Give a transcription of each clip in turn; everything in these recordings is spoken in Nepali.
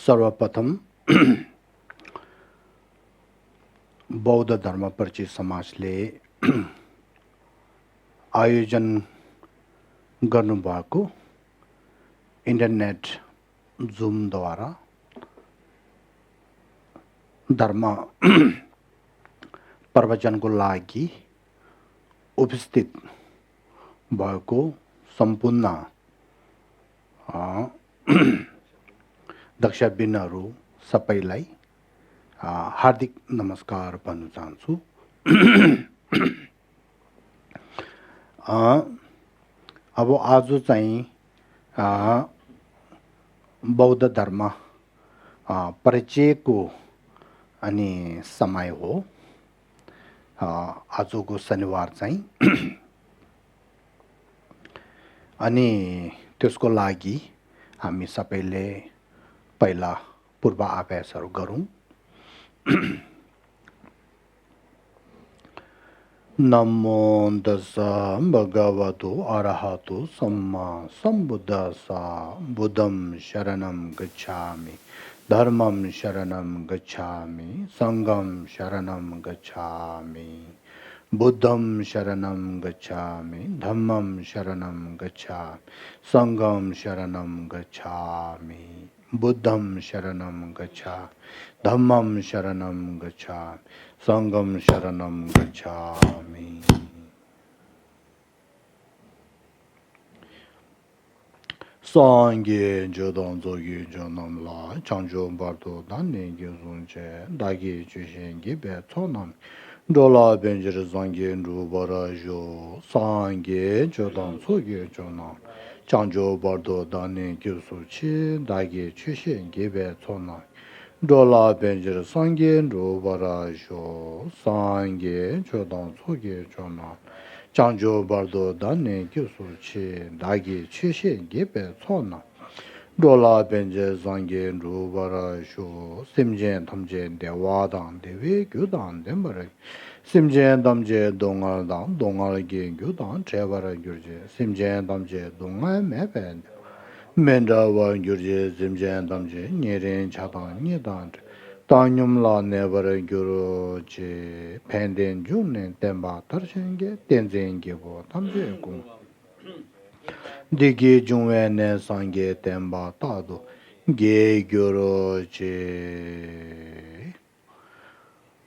सर्वप्रथम बौद्ध धर्म परिचय समाजले आयोजन गर्नुभएको इन्टरनेट जुमद्वारा धर्म प्रवचनको लागि उपस्थित भएको सम्पूर्ण दक्षबिनहरू सबैलाई हार्दिक नमस्कार भन्न चाहन्छु। अब आज चाहिँ बौद्ध धर्म परिचयको अनि समय हो। आजको शनिबार चाहिँ अनि त्यसको लागि हामी सबैले पहिला पूर्वाभ्यासहरू गरौँ। नमो तस्सा भगवतो अरहतो सम्मा सम्बुद्धस्सा बुद्धं शरणं गच्छामि धर्मं शरणं गच्छामि संघं शरणं गच्छामि बुद्धं शरणं गच्छामि धम्मं शरणं गच्छामि संघं शरणं गच्छामि बुद्धं शरणं गच्छामि धम्मं शरणं गच्छामि संघं शरणं गच्छामि। सांगे जोदों जोगे जोनम ला चांजो बारदो दाने गेजुंचे दागे चुशेंगे बेचोनम डोला बेंजर सांगे रूबरा जो सांगे जोदों जोगे जोनम चांजो बारदो दाने गेजुंचे दागे चुशेंगे बेचोनम डोला बेंजर सांगे रूबरा जो सांगे जोदों जोगे जोनम चांजो बारदो दाने gyusuchi dagi chushe gepe tsona dola benje zange rubara shu simjen tamje dewa dang dewe gyudang dembara simjen tamje dongal dang dongal ge gyudang trebara gyurje simjen tamje dongal mepen mendra wa gyurje simjen tamje nyeren chadang nyedang Tanyum la nebara gyuru chi penden junen tenpa tarshenge tenzenge bo tamze kung. Digi jungwe ne sange tenpa tado ge gyuru chi.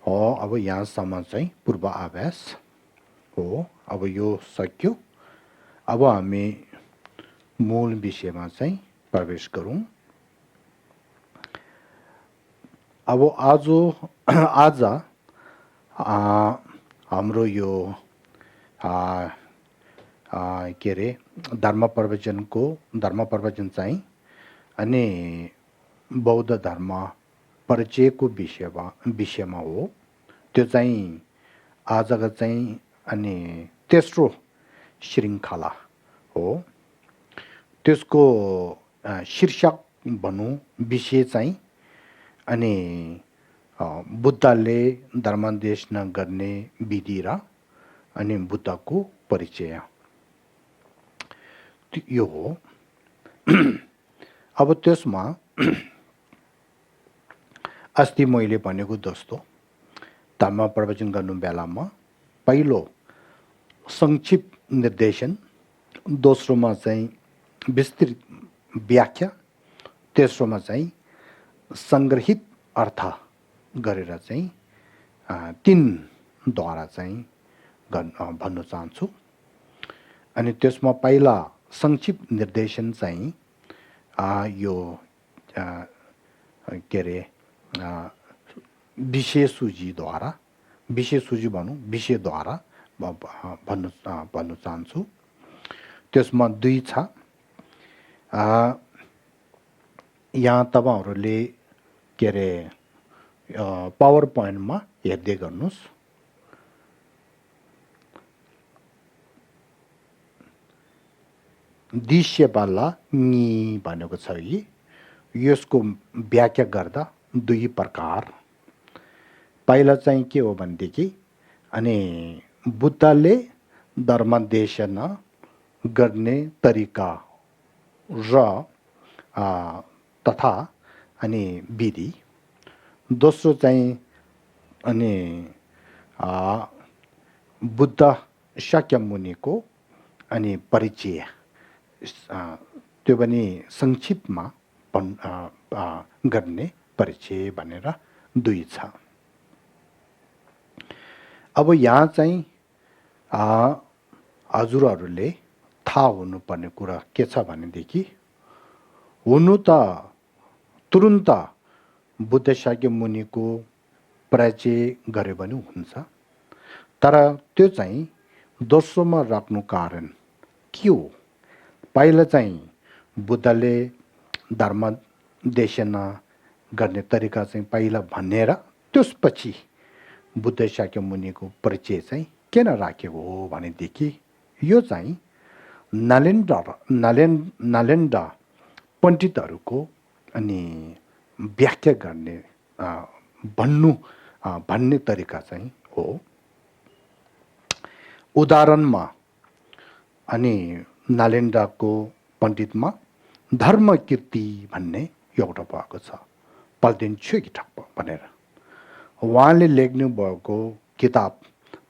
अब यहाँसम्म चाहिँ पूर्व आभ्यास हो। अब यो सक्यो। अब हामी मूल विषयमा चाहिँ प्रवेश गरौँ। अब आज हाम्रो यो के अरे धर्म प्रवचन चाहिँ अनि बौद्ध धर्म परिचयको विषयमा हो। त्यो चाहिँ आजको चाहिँ अनि तेस्रो श्रृङ्खला हो। त्यसको शीर्षक भनौँ विषय चाहिँ अनि बुद्धले धर्मदेशन गर्ने विधि र अनि बुद्धको परिचय यो हो। अब त्यसमा अस्ति मैले भनेको जस्तो धर्म प्रवचन गर्नु बेलामा पहिलो संक्षिप्त निर्देशन, दोस्रोमा चाहिँ विस्तृत व्याख्या, तेस्रोमा चाहिँ संग्रहित अर्थ गरेर चाहिँ तीनद्वारा चाहिँ भन्न चाहन्छु। अनि त्यसमा पहिला संक्षिप्त निर्देशन चाहिँ यो के अरे विषय भनौँ विषयद्वारा भन्न चाहन्छु। त्यसमा दुई छ। यहाँ तपाईहरुले के अरे पावर पोइन्टमा हेर्दै गर्नुस्। दिश्यपाला नि भनेको छ कि यसको व्याख्या गर्दा दुई प्रकार। पहिला चाहिँ के हो भनेदेखि अनि बुद्धले धर्मदेशन गर्ने तरिका र तथा अनि विधि, दोस्रो चाहिँ अनि बुद्ध शाक्यमुनिको अनि परिचय, त्यो पनि संक्षिप्तमा गर्ने परिचय भनेर दुई छ। अब यहाँ चाहिँ हजुरहरूले थाहा हुनुपर्ने कुरा के छ भनेदेखि, हुनु त तुरुन्त बुद्ध शाक्यमुनिको परिचय गरे पनि हुन्छ, तर त्यो चाहिँ दोस्रोमा राख्नु कारण के हो? पहिला चाहिँ बुद्धले धर्म देशना गर्ने तरिका चाहिँ पहिला भनेर त्यसपछि बुद्ध शाक्यमुनिको परिचय चाहिँ किन राखेको हो भनेदेखि, यो चाहिँ नालेन्डा पण्डितहरूको अनि व्याख्या गर्ने भन्ने तरिका चाहिँ हो। उदाहरणमा अनि नालेन्डाको पण्डितमा धर्म कीर्ति भन्ने एउटा भएको छ, पल्देन छुगिठप्प भनेर। उहाँले लेख्नु भएको किताब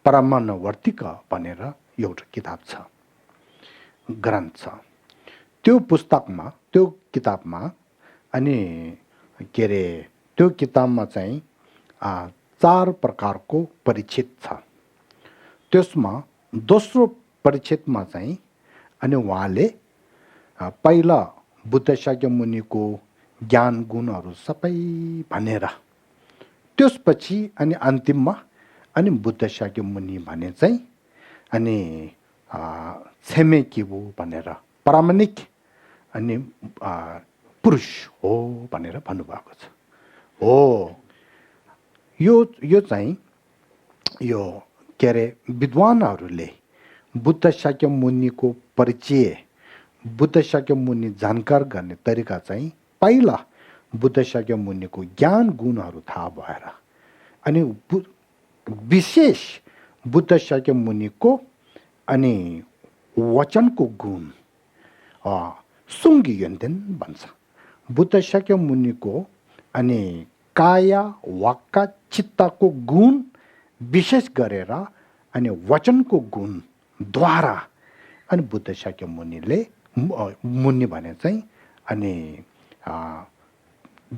परमाणुवर्तिका भनेर एउटा किताब छ, ग्रन्थ छ। त्यो पुस्तकमा, त्यो किताबमा अनि के अरे त्यो किताबमा चाहिँ 4 प्रकारको परिच्छेद छ। त्यसमा दोस्रो परिच्छेदमा चाहिँ अनि उहाँले पहिला बुद्ध शाक्यमुनिको ज्ञान गुणहरू सबै भनेर, त्यसपछि अनि अन्तिममा अनि बुद्ध शाक्यमुनि भने चाहिँ अनि छेमेकिबु भनेर प्रामाणिक अनि पुरुष हो भनेर भन्नुभएको छ। हो, यो चाहिँ यो के अरे विद्वानहरूले बुद्ध शाक्यमुनिको परिचय, बुद्ध शाक्यमुनि जानकार गर्ने तरिका चाहिँ पहिला बुद्ध शाक्यमुनिको ज्ञान गुणहरू थाहा भएर अनि विशेष बुद्ध शाक्यमुनिको अनि वचनको गुण सुङ्गी यन्देन भन्छ। बुद्ध शाक्यमुनिको अनि काया वाक्का चित्तको गुण विशेष गरेर अनि वचनको गुणद्वारा अनि बुद्ध शाक्यमुनिले मुनि भने चाहिँ अनि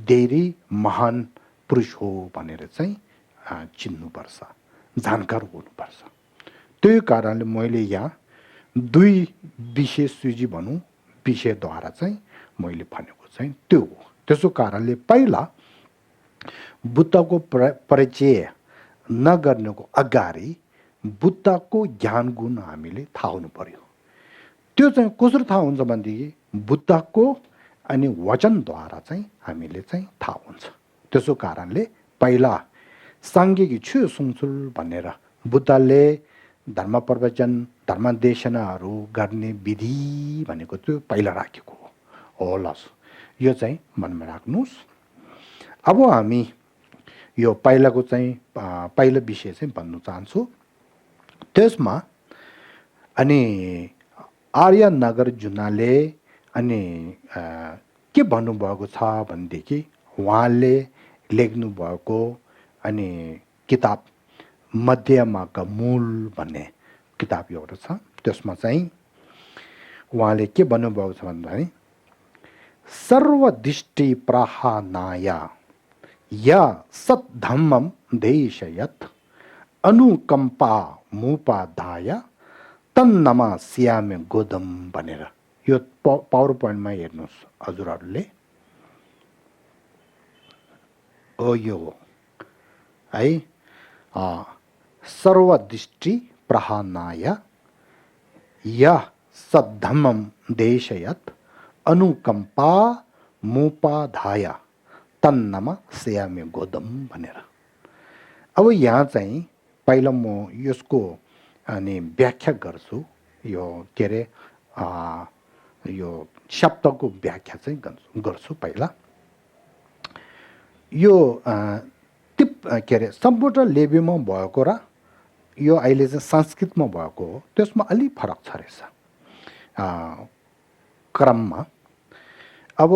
धेरै महान पुरुष हो भनेर चाहिँ चिन्नुपर्छ, जानकार हुनुपर्छ। त्यही कारणले मैले यहाँ 2 विषय सूची भनौँ विषयद्वारा चाहिँ मैले भनेको चाहिँ त्यो हो। त्यसो कारणले पहिला बुद्धको परिचय नगर्नुको अगाडि बुद्धको ज्ञान गुण हामीले थाहा हुनु पर्यो। त्यो चाहिँ कसरी थाहा हुन्छ भनेदेखि बुद्धको अनि वचनद्वारा चाहिँ हामीले चाहिँ थाहा हुन्छ। त्यसो कारणले पहिला साङ्गिक छु सुङसुल भनेर बुद्धले धर्म प्रवचन, धर्मदेशनाहरू गर्ने विधि भनेको त्यो पहिला राखेको हो। लस, यो चाहिँ मनमा राख्नुहोस्। अब हामी यो पहिलाको चाहिँ पहिलो विषय चाहिँ भन्नु चाहन्छु। त्यसमा अनि आर्य नागार्जुनले अनि के भन्नुभएको छ भनेदेखि, उहाँले लेख्नु भएको अनि किताब मध्यमाका मूल भन्ने किताब एउटा छ। त्यसमा चाहिँ उहाँले के भन्नुभएको छ भन्दाखेरि, सर्वदृष्टि प्रहानाय या सद्धम्मम देशयत् अनुकम्पा मुपाधाय तन्नमा स्यामे गोदम भनेर यो पावर पोइन्टमा हेर्नुहोस् हजुरहरूले। यो हो है, सर्वदृष्टि प्रहानाय या सद्धम्मम देशयत् अनुकम्पा मुपाधाय तन्नमा स्यामे गोदम भनेर। अब यहाँ चाहिँ पहिला म यसको अनि व्याख्या गर्छु। यो के अरे यो शब्दको व्याख्या चाहिँ गर्छु पहिला। यो के अरे सम्पूर्ण लेबीमा भएको र यो अहिले चाहिँ संस्कृतमा भएको हो, त्यसमा अलि फरक छ रहेछ क्रममा। अब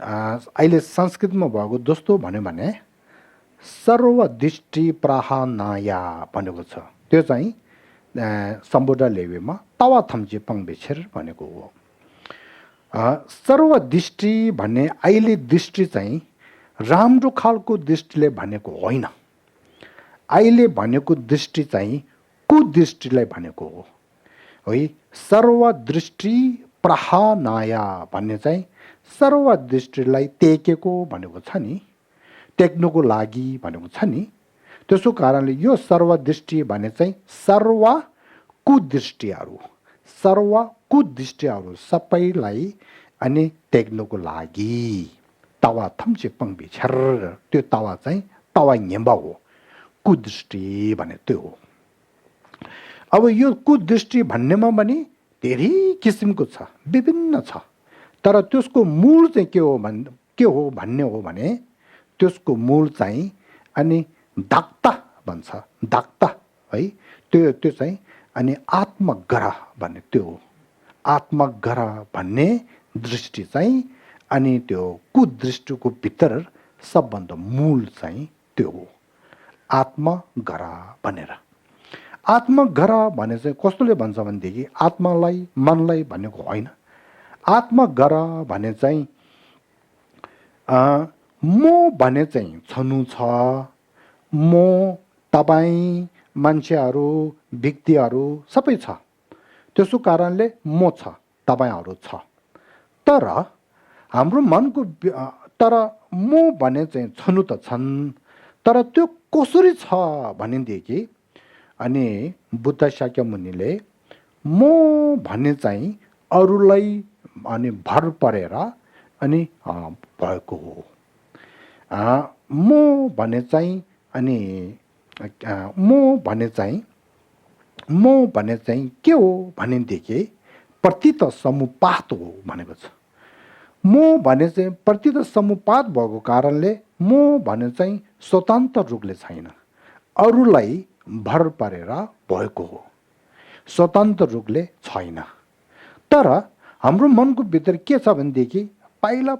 अहिले संस्कृतमा भएको दोस्तो भन्यो भने सर्वदृष्टि प्रहानाया भनेको छ। त्यो चाहिँ सम्बोधा लेवेमा तावा थम्चे पङ्बेछेर भनेको हो। सर्वदृष्टि भन्ने अहिले दृष्टि चाहिँ राम्रो खालको दृष्टिले भनेको होइन। अहिले भनेको दृष्टि चाहिँ कुदृष्टिलाई भनेको हो है। सर्वदृष्टि प्रहानाया भन्ने चाहिँ सर्वदृष्टिलाई टेकेको भनेको छ नि, टेक्नुको लागि भनेको छ नि। त्यसो कारणले यो सर्वदृष्टि भने चाहिँ सर्व कुदृष्टिहरू सबैलाई अनि टेक्नुको लागि तावा थम्चे पङ्बी छर, त्यो तावा चाहिँ तावा न्यम्बा हो, कुदृष्टि भने त्यो हो। अब यो कुदृष्टि भन्नेमा पनि धेरै किसिमको छ, विभिन्न छ। तर त्यसको मूल चाहिँ के हो भन्ने हो भने त्यसको मूल चाहिँ अनि धाक्ता भन्छ, धाक्ता है। त्यो चाहिँ अनि आत्मग्रह भन्ने त्यो हो। आत्मग्रह भन्ने दृष्टि चाहिँ अनि त्यो कुदृष्टिको भित्र सबभन्दा मूल चाहिँ त्यो हो, आत्मग्रह भनेर। आत्मग्रह भने चाहिँ कस्तोले भन्छ भनेदेखि आत्मालाई मनलाई भनेको होइन। आत्मग्रह भने चाहिँ म भने चाहिँ छनु छ, म तपाईँ मान्छेहरू व्यक्तिहरू सबै छ। त्यसो कारणले म छ, तपाईँहरू छ। तर हाम्रो मनको तर म भने चाहिँ छनु त छन्, तर त्यो कसरी छ भनेदेखि अनि बुद्ध शाक्यमुनिले म भन्ने चाहिँ अरूलाई अनि भर परेर अनि भएको हो। म भने चाहिँ अनि म भने चाहिँ के हो भनेदेखि प्रतीत समुपात हो भनेको छ। म भने चाहिँ प्रतीत समुपात भएको कारणले म भने चाहिँ स्वतन्त्र रूपले छैन, अरूलाई भर परेर भएको हो, स्वतन्त्र रूपले छैन। तर हाम्रो मनको भित्र के छ भनेदेखि पहिला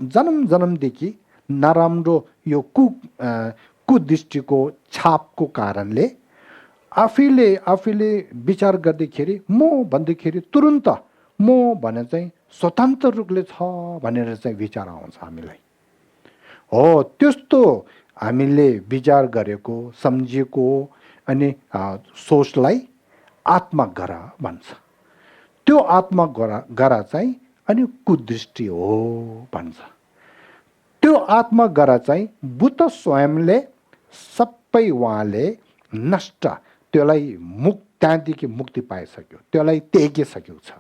जन्मदेखि नराम्रो यो कुदृष्टिको छापको कारणले आफैले विचार गर्दाखेरि म भन्दाखेरि तुरुन्त म भने चाहिँ स्वतन्त्र रूपले छ भनेर चाहिँ विचार आउँछ हामीलाई। हो, त्यस्तो हामीले विचार गरेको सम्झिएको अनि सोचलाई आत्मग्रह भन्छ। त्यो आत्मग्रह चाहिँ अनि कुदृष्टि हो भन्छ। त्यो आत्मग्रह चाहिँ बुद्ध स्वयंले सबै उहाँले नष्ट, त्यसलाई त्यहाँदेखि मुक्ति पाइसक्यो, त्यसलाई त्यागिसकेको छ।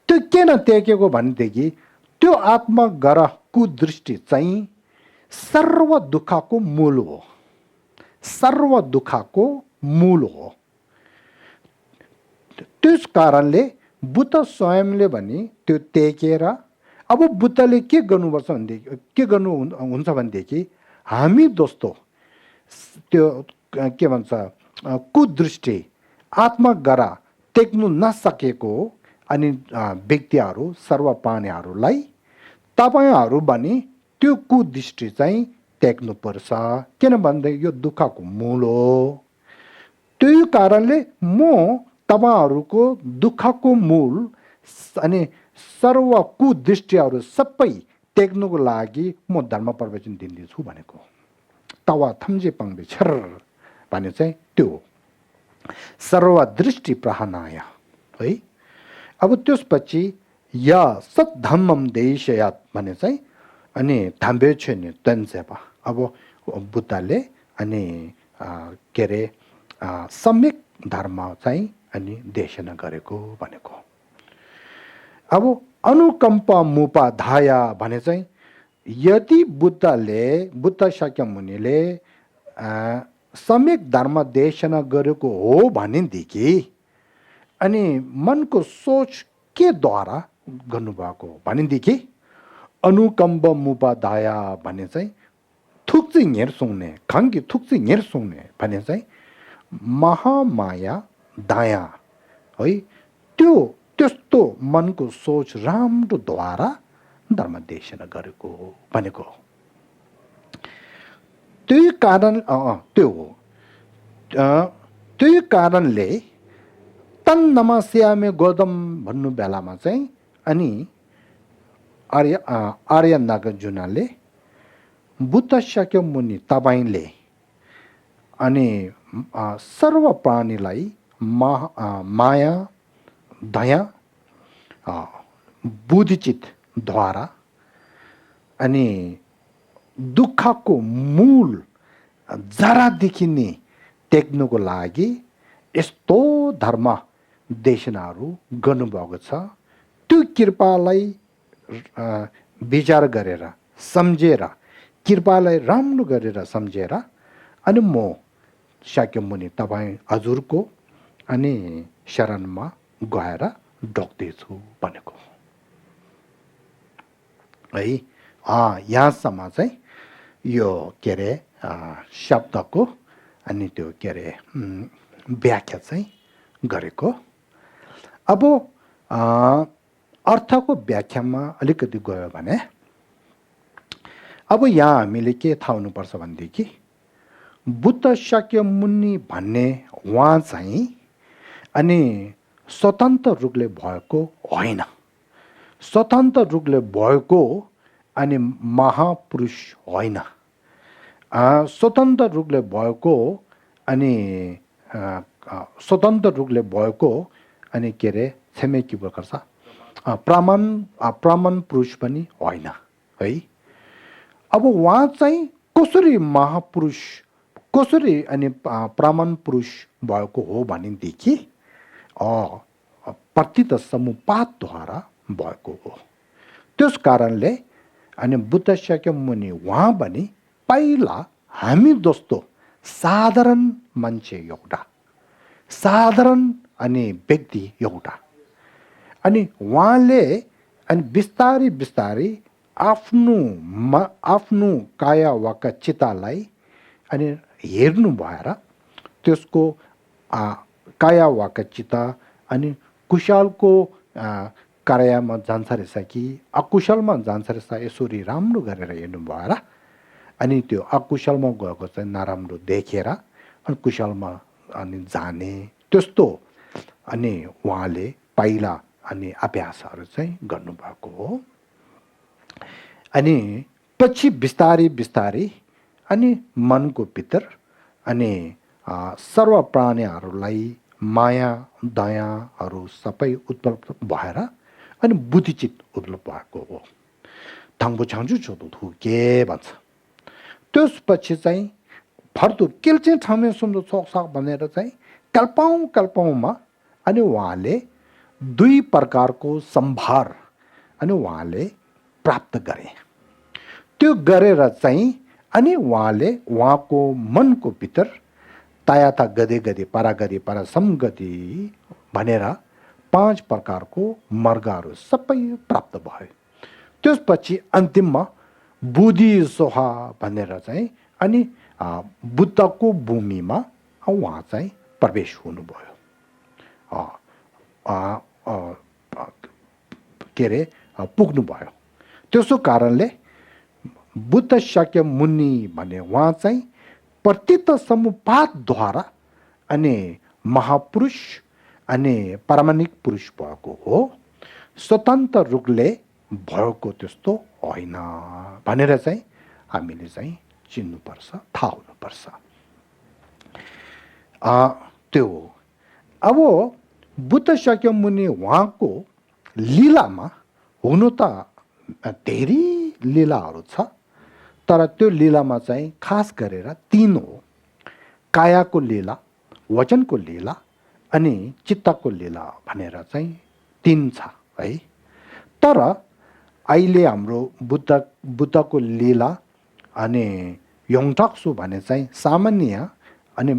त्यो किन त्यागेको भनेदेखि त्यो आत्मग्रह कुदृष्टि चाहिँ सर्व दुःखको मूल हो, सर्व दुःखको मूल हो। त्यस कारणले बुद्ध स्वयंले भने त्यो त्यागेर अब बुद्धले के गर्नुपर्छ भनेदेखि के गर्नुहुन्छ भनेदेखि हामी जस्तो त्यो के भन्छ कुदृष्टि आत्मग्रह टेक्नु नसकेको अनि व्यक्तिहरू सर्वप्राणीहरूलाई तपाईँहरू भने त्यो कुदृष्टि चाहिँ त्याग्नुपर्छ, किनभने यो दुःखको मूल हो। त्यही कारणले म तपाईँहरूको दुःखको मूल अनि सर्व कुदृष्टिहरू सबै त्याग्नुको लागि म धर्म प्रवचन दिँदैछु भनेको। तावा थम्जे पङ्बे छर भने चाहिँ त्यो सर्वदृष्टि प्रहानाय है। अब त्यसपछि या सद्धम्मम देशयात भने चाहिँ अनि थाम्बे छैन तन्सेपा। अब बुद्धले अनि के अरे सम्यक धर्म चाहिँ अनि देशना गरेको भनेको। अब अनुकम्प मुपा धाया भने चाहिँ यदि बुद्ध शाक्यमुनिले सम्यक धर्म देशना गरेको हो भनेदेखि अनि मनको सोच के द्वारा गर्नुभएको भनेदेखि अनुकम्प मुपा धाया भने चाहिँ थुक्ची हेर सुन्ने खङ्गी थुक्ची हेर सुन्ने भने चाहिँ महामाया दाया है। त्यो त्यस्तो मनको सोच राम्रो द्वारा धर्मदेशन गरेको भनेको हो। त्यही कारण त्यही कारणले तन नमस्यामे गोदम भन्नु बेलामा चाहिँ अनि आर्य नागार्जुनले बुद्ध शाक्य मुनि तपाईँले अनि सर्व प्राणीलाई माया दया बुद्धिचितद्वारा अनि दुःखको मूल जरादेखि नै टेक्नुको लागि यस्तो धर्म देशनाहरू गर्नुभएको छ। त्यो कृपालाई विचार गरेर सम्झेर कृपालाई राम्रो गरेर सम्झेर अनि म शाक्यमुनि तपाईँ हजुरको अनि शरणमा गएर ढोग्दैछु भनेको है। यहाँसम्म चाहिँ यो के अरे शब्दको अनि त्यो के अरे व्याख्या चाहिँ गरेको। अब अर्थको व्याख्यामा अलिकति गयो भने अब यहाँ हामीले के थाहा हुनुपर्छ भनेदेखि बुद्ध शाक्य मुनि भन्ने उहाँ चाहिँ अनि स्वतन्त्र रूपले भएको होइन, स्वतन्त्र रूपले भएको अनि महापुरुष होइन, स्वतन्त्र रूपले भएको अनि स्वतन्त्र रूपले भएको अनि के अरे छेमे के गर्छ प्रमाण पुरुष पनि होइन है। अब उहाँ चाहिँ कसरी महापुरुष कसरी अनि प्रमाण पुरुष भएको हो भनेदेखि प्रतित समुपातद्वारा भएको हो। त्यस कारणले अनि बुद्ध शाक्य मुनि उहाँ पनि पहिला हामी जस्तो साधारण मान्छे एउटा साधारण अनि व्यक्ति एउटा अनि उहाँले अनि बिस्तारै बिस्तारै आफ्नो काया वाका चितालाई अनि हेर्नु भएर त्यसको काया वाका चिता अनि कुशलको कार्यमा जान्छ रहेछ कि अकुशलमा जान्छ रहेछ यसरी राम्रो गरेर हेर्नु भएर अनि त्यो अकुशलमा गएको चाहिँ नराम्रो देखेर अनि कुशलमा अनि जाने त्यस्तो अनि उहाँले पहिला अनि अभ्यासहरू चाहिँ गर्नुभएको हो। अनि पछि बिस्तारै बिस्तारै अनि मनको भित्र अनि सर्व प्राणीहरूलाई माया दयाहरू सबै उत्पन्न भएर अनि बुद्धिचित उत्पन्न भएको हो। थाङ्बो छाङ्चु छोटो थु के भन्छ। त्यसपछि चाहिँ फर्दु केल्चे ठाउँमा सुन्दर छोकसाक भनेर चाहिँ कल्पाउमा अनि उहाँले दुई प्रकारको सम्भार अनि उहाँले प्राप्त गरे। त्यो गरेर चाहिँ अनि उहाँले उहाँको मनको भित्र तायाता गदे गदे पारा समगति भनेर 5 प्रकारको मार्गहरू सबै प्राप्त भयो। त्यसपछि अन्तिममा बुद्धि सोहा भनेर चाहिँ अनि बुद्धको भूमिमा उहाँ चाहिँ प्रवेश हुनुभयो। के अरे पुग्नुभयो। त्यसो कारणले बुद्ध शाक्य मुनि भने उहाँ चाहिँ प्रतित समुपातद्वारा अनि महापुरुष अनि पारमाणिक पुरुष भएको हो, स्वतन्त्र रूपले भएको त्यस्तो होइन भनेर चाहिँ हामीले चाहिँ चिन्नुपर्छ, थाहा हुनुपर्छ। त्यो अब बुद्ध शाक्य मुनि उहाँको लीलामा हुनु त धेरै लीलाहरू छ, तर त्यो लीलामा चाहिँ खास गरेर 3 हो। कायाको लीला, वचनको लीला अनि चित्तको लीला भनेर चाहिँ 3 छ है। तर अहिले हाम्रो बुद्धको लीला अनि योङटाक्सु भने चाहिँ सामान्य अनि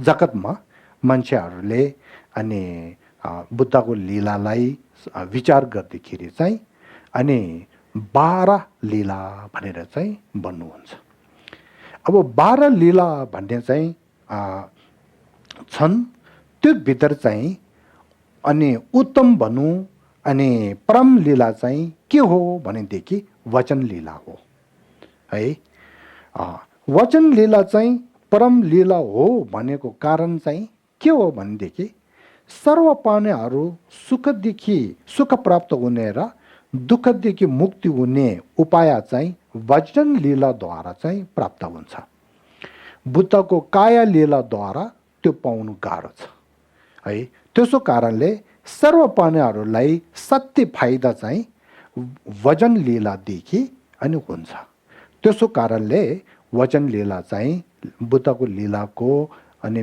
जगतमा मान्छेहरूले अनि बुद्धको लीलालाई विचार गर्दाखेरि चाहिँ अनि 12 लीला भनेर चाहिँ भन्नुहुन्छ। अब 12 लीला भन्ने चाहिँ छन्। त्यो भित्र चाहिँ अनि उत्तम भनौँ अनि परम लीला चाहिँ के हो भनेदेखि वचन लीला हो है। वचन लीला चाहिँ परम लीला हो भनेको कारण चाहिँ के हो भनेदेखि सर्व प्राणीहरू सुख प्राप्त हुने र दुःखदेखि मुक्ति हुने उपाय चाहिँ वचन लीलाद्वारा चाहिँ प्राप्त हुन्छ। बुद्धको काया लीलाद्वारा त्यो पाउनु गाह्रो छ है। त्यसो कारणले सर्व प्राणीहरूलाई सत्य फाइदा चाहिँ वचन लीलादेखि अनि हुन्छ। त्यसो कारणले वचन लीला चाहिँ बुद्धको लीलाको अनि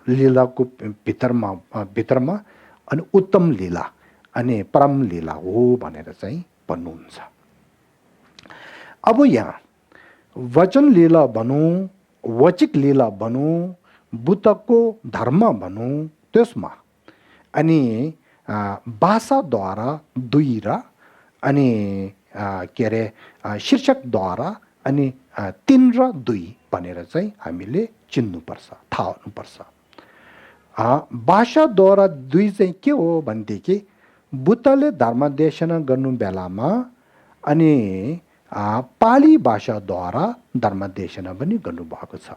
लीलाको भित्रमा अनि उत्तम लीला अनि परम लीला हो भनेर चाहिँ भन्नुहुन्छ। अब यहाँ वचन लीला भनौँ, वचिक लीला भनौँ, बुद्धको धर्म भनौँ, त्यसमा अनि भाषाद्वारा दुई र अनि के अरे शीर्षकद्वारा अनि 3 र 2 भनेर चाहिँ हामीले चिन्नुपर्छ, थाहा हुनुपर्छ। भाषाद्वारा 2 चाहिँ के हो भनेदेखि बुद्धले धर्म देशना गर्नु बेलामा अनि पाली भाषाद्वारा धर्म देशना पनि गर्नुभएको छ।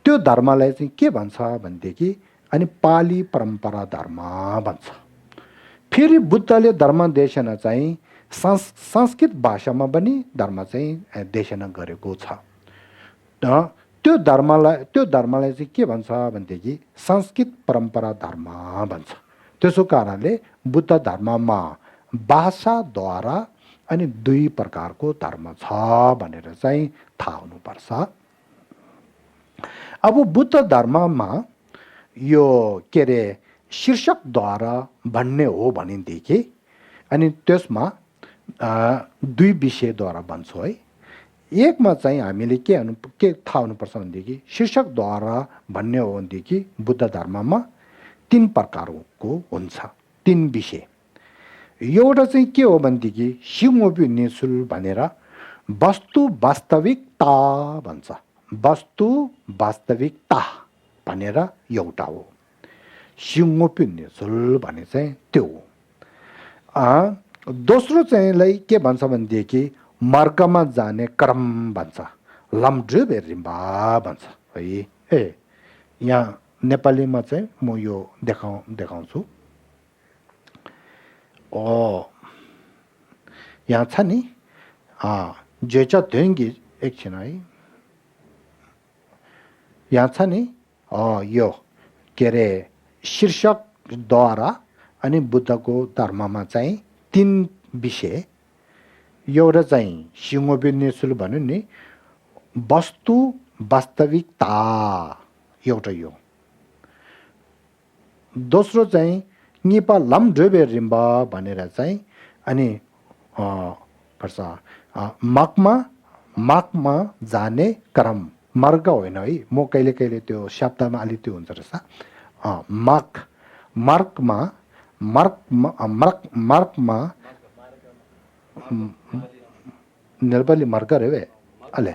त्यो धर्मलाई चाहिँ के भन्छ भनेदेखि अनि पाली परम्परा धर्म भन्छ। फेरि बुद्धले धर्म देशना चाहिँ संस्कृत भाषामा पनि धर्म चाहिँ देशना गरेको छ। त्यो धर्मलाई चाहिँ के भन्छ भनेदेखि संस्कृत परम्परा धर्म भन्छ। त्यसो कारणले बुद्ध धर्ममा भाषाद्वारा अनि 2 प्रकारको धर्म छ भनेर चाहिँ थाहा हुनुपर्छ। अब बुद्ध धर्ममा यो के अरे शीर्षकद्वारा भन्ने हो भनेदेखि अनि त्यसमा 2 विषयद्वारा भन्छौँ है। एकमा चाहिँ हामीले के थाहा हुनुपर्छ भनेदेखि शीर्षकद्वारा भन्ने हो भनेदेखि बुद्ध धर्ममा 3 प्रकारको हुन्छ, 3 विषय। एउटा चाहिँ के हो भनेदेखि सिंहोपि निशुल भनेर वस्तु वास्तविकता भन्छ। वस्तु वास्तविकता भनेर एउटा हो। सिंहोपि निशुल भने चाहिँ त्यो हो। दोस्रो चाहिँलाई के भन्छ भनेदेखि मार्गमा जाने क्रम भन्छ, लम्ड्रिबे रिम्बा भन्छ है। यहाँ नेपालीमा चाहिँ म यो देखाउँछु। यहाँ छ नि जेचा देंगी एकछिन है। यहाँ छ नि यो के अरे शीर्षकद्वारा अनि बुद्धको धर्ममा चाहिँ 3 विषय। एउटा चाहिँ सिंहोपनिषद भन्यो नि वस्तु वास्तविकता एउटा यो। दोस्रो चाहिँ निपा लम्ड्रेबे रिम्बा भनेर चाहिँ अनि पर्छ मार्गमा जाने क्रम। मार्ग होइन है, म कहिले कहिले त्यो शब्दमा अलि त्यो हुन्छ रहेछ। मार्गमा नेपाली मार्ग रे अले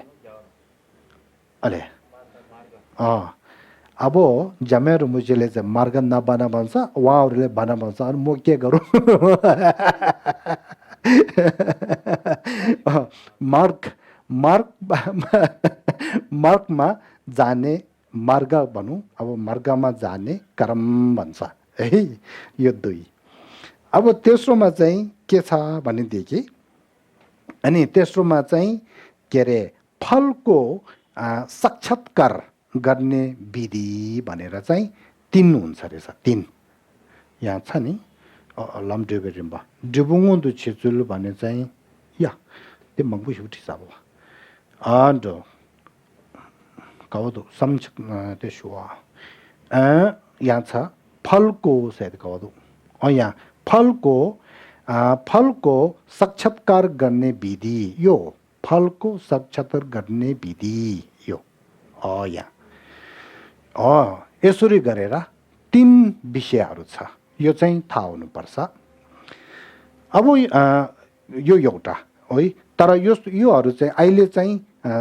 अब जमेर मुझेले चाहिँ मार्ग नबना भन्छ, उहाँहरूले भन भन्छ। अनि म के गरौँ? मार्गमा जाने मार्ग भनौँ, अब मार्गमा जाने क्रम भन्छ है यो 2। अब तेस्रोमा चाहिँ के छ भनेदेखि अनि तेस्रोमा चाहिँ के अरे फलको साक्षात्कार गर्ने विधि भनेर चाहिँ 3 हुन्छ रहेछ। 3 यहाँ छ नि लम्ड्रेबे रिम्बा डिबुङो दु छेचुल भने चाहिँ या त्यो मंगबु छुटी साबो अन्ड कवदो समझ त्यसो यहाँ छ फलको सायद कवदो यहाँ फलको साक्षात्कार गर्ने विधि यो फलको साक्षात्कार गर्ने विधि यो यहाँ यसरी गरेर 3 विषयहरू छ। यो चाहिँ थाहा हुनुपर्छ। अब यो एउटा है, तर योहरू चाहिँ अहिले चाहिँ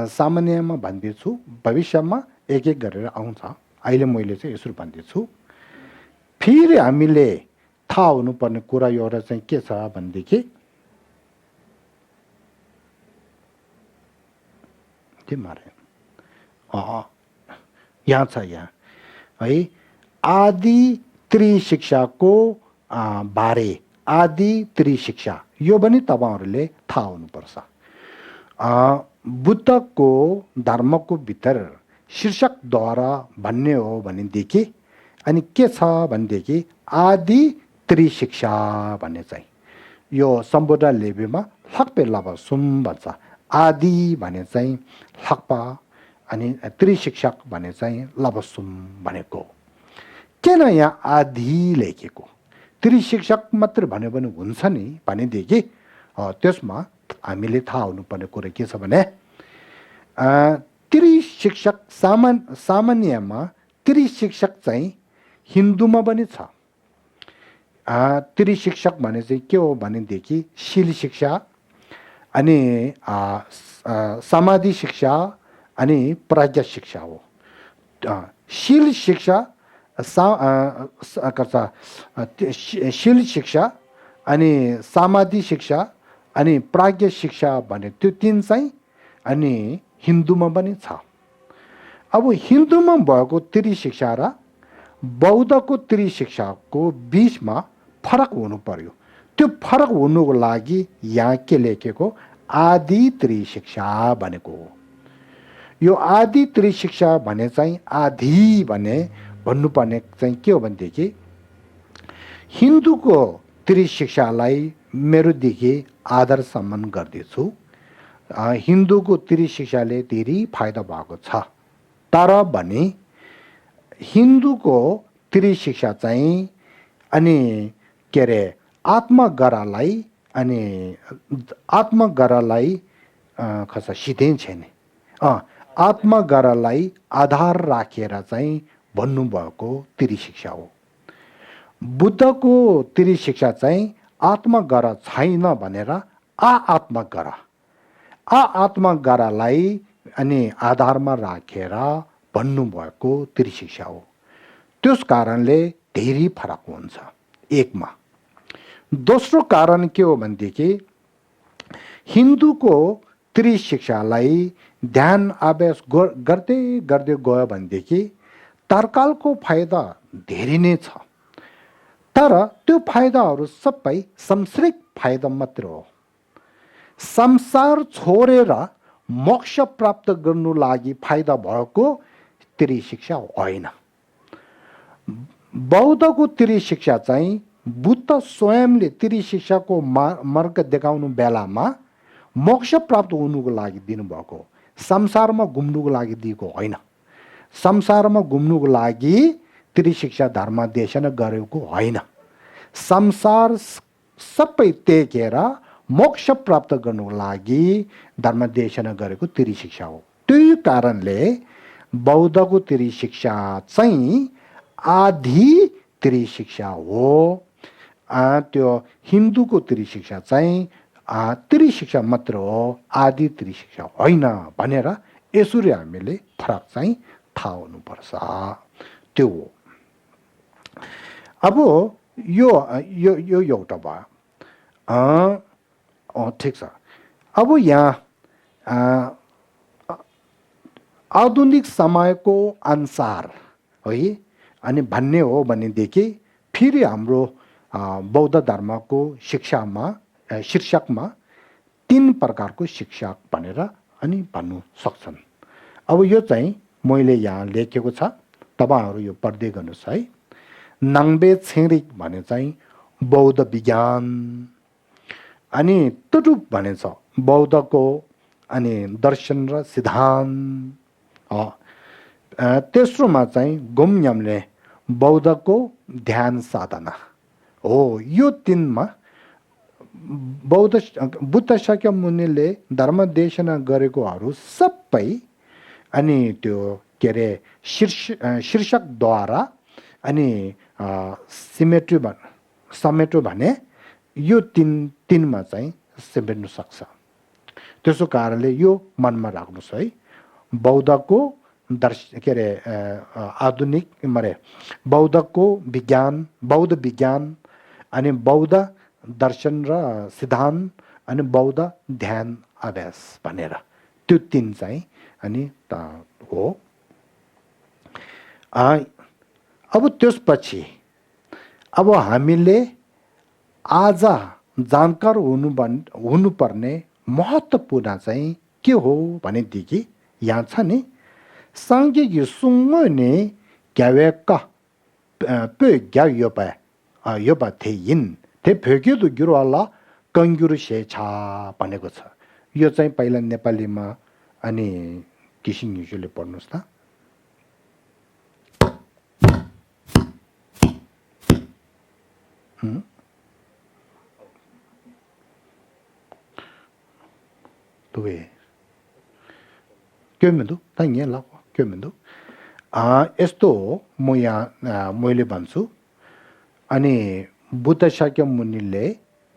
सामान्यमा भन्दैछु, भविष्यमा एक एक गरेर आउँछ। अहिले मैले चाहिँ यसरी भन्दैछु। फेरि हामीले थाहा हुनुपर्ने कुरा एउटा चाहिँ के छ भनेदेखि के मारे यहाँ छ यहाँ है आदि त्रिशिक्षाको बारे आदि त्रिशिक्षा यो पनि तपाईहरुले थाहा हुनुपर्छ। बुद्धको धर्मको भित्र शीर्षकद्वारा भन्ने हो भनेदेखि अनि के छ भनेदेखि आदि त्रिशिक्षा भन्ने चाहिँ यो सम्बोधा लेबीमा हक्पे लाभ सुम भन्छ। आदि भने चाहिँ हक्पा अनि त्रिशिक्षक भने चाहिँ लबसुम भनेको। किन यहाँ आदि लेखेको त्रिशिक्षक मात्र भन्यो भने हुन्छ नि भनेदेखि त्यसमा हामीले थाहा हुनुपर्ने कुरा के छ भने त्रिशिक्षक सामान्यमा त्रिशिक्षक चाहिँ हिन्दूमा पनि छ। त्रिशिक्षक भने चाहिँ के हो भनेदेखि शील शिक्षा अनि समाधि शिक्षा अनि प्रज्ञा शिक्षा हो। शील शिक्षा शील शिक्षा अनि समाधि शिक्षा अनि प्राज्ञ शिक्षा भने त्यो तीन चाहिँ अनि हिन्दूमा पनि छ। अब हिन्दूमा भएको त्रिशिक्षा र बौद्धको त्रिशिक्षाको बीचमा फरक हुनु पर्यो। त्यो फरक हुनुको लागि यहाँ के लेखेको आदि त्रिशिक्षा भनेको हो। यो आदि त्रिशिक्षा भने चाहिँ आदि भने भन्नुपर्ने चाहिँ के हो भनेदेखि हिन्दूको त्रिशिक्षालाई मेरोदेखि आदर सम्मान गर्दैछु। हिन्दूको त्रिशिक्षाले धेरै फाइदा भएको छ। तर भने हिन्दूको त्रिशिक्षा चाहिँ अनि के अरे आत्मगरालाई अनि आत्मगरालाई खस सिधै छैन आत्मगरालाई आधार राखेर चाहिँ भन्नुभएको त्रिशिक्षा हो। बुद्धको त्रिशिक्षा चाहिँ आत्मगरा छैन भनेर आत्मगरालाई अनि आधारमा राखेर भन्नुभएको त्रिशिक्षा हो। त्यस कारणले धेरै फरक हुन्छ एकमा। दोस्रो कारण के हो भनेदेखि हिन्दूको त्रिशिक्षालाई ध्यान अभ्यास गर्दै गर्दै गयो भनेदेखि तर्कालको फाइदा धेरै नै छ। तर त्यो फाइदाहरू सबै सांसारिक फाइदा मात्र हो। संसार छोडेर मोक्ष प्राप्त गर्नु लागि फाइदा भएको त्रिशिक्षा होइन। बौद्धको त्रिशिक्षा चाहिँ बुद्ध स्वयंले त्रिशिक्षाको मार्ग देखाउनु बेलामा मोक्ष प्राप्त हुनुको लागि दिनुभएको, संसारमा घुम्नुको लागि दिएको होइन। संसारमा घुम्नुको लागि त्रिशिक्षा धर्म देशना गरेको होइन। संसार सबै त्यागेर मोक्ष प्राप्त गर्नुको लागि धर्म देशना गरेको त्रिशिक्षा हो। त्यही कारणले बौद्धको त्रिशिक्षा चाहिँ आदि त्रिशिक्षा हो। त्यो हिन्दूको त्रिशिक्षा चाहिँ त्रिशिक्षा मात्र हो, आदि त्रिशिक्षा होइन भनेर यसरी हामीले फरक चाहिँ थाहा हुनुपर्छ। त्यो हो। अब यो यो यो एउटा भयो। ठिक छ। अब यहाँ आधुनिक समयको अनुसार है अनि भन्ने हो भनेदेखि फेरि हाम्रो बौद्ध धर्मको शिक्षामा शीर्षकमा 3 प्रकारको शिक्षा भनेर अनि भन्नु सक्छन्। अब यो चाहिँ मैले यहाँ लेखेको छ, तपाईहरु यो पढ्दै गर्नुस् है। नाङ्बे छेरिक भने चाहिँ बौद्ध विज्ञान अनि तुटुप भने छ बौद्धको अनि दर्शन र सिद्धान्त। तेस्रोमा चाहिँ गुम्यमले बौद्धको ध्यान साधना हो। यो 3मा बुद्ध शाक्य मुनिले धर्म देशना गरेकोहरू सबै अनि त्यो के अरे शीर्षकद्वारा अनि समेटो भने यो 3मा चाहिँ समेट्न सक्छ। त्यसो कारणले यो मनमा राख्नुस् है। बौद्धको के अरे आधुनिक बौद्धको विज्ञान, बौद्ध विज्ञान अनि बौद्ध दर्शन र सिद्धान्त अनि बौद्ध ध्यान अभ्यास भनेर त्यो तीन चाहिँ अनि हो। अब त्यसपछि अब हामीले आज जानकार हुनुपर्ने महत्त्वपूर्ण चाहिँ के हो भनेदेखि यहाँ छ नि सांख्यिकी सुङ्गने ग्यावेका प्यो योपा थिइन् ते फेक्यो गिरोला कङ्ग्युर सेछा भनेको छ। यो चाहिँ पहिला नेपालीमा अनि किसिङ युजुले पढ्नुहोस् त। तुवे के मेन्दु तङ्गे ला के मेन्दु यस्तो म यहाँ मैले भन्छु। अनि बुद्ध शाक्य मुनिले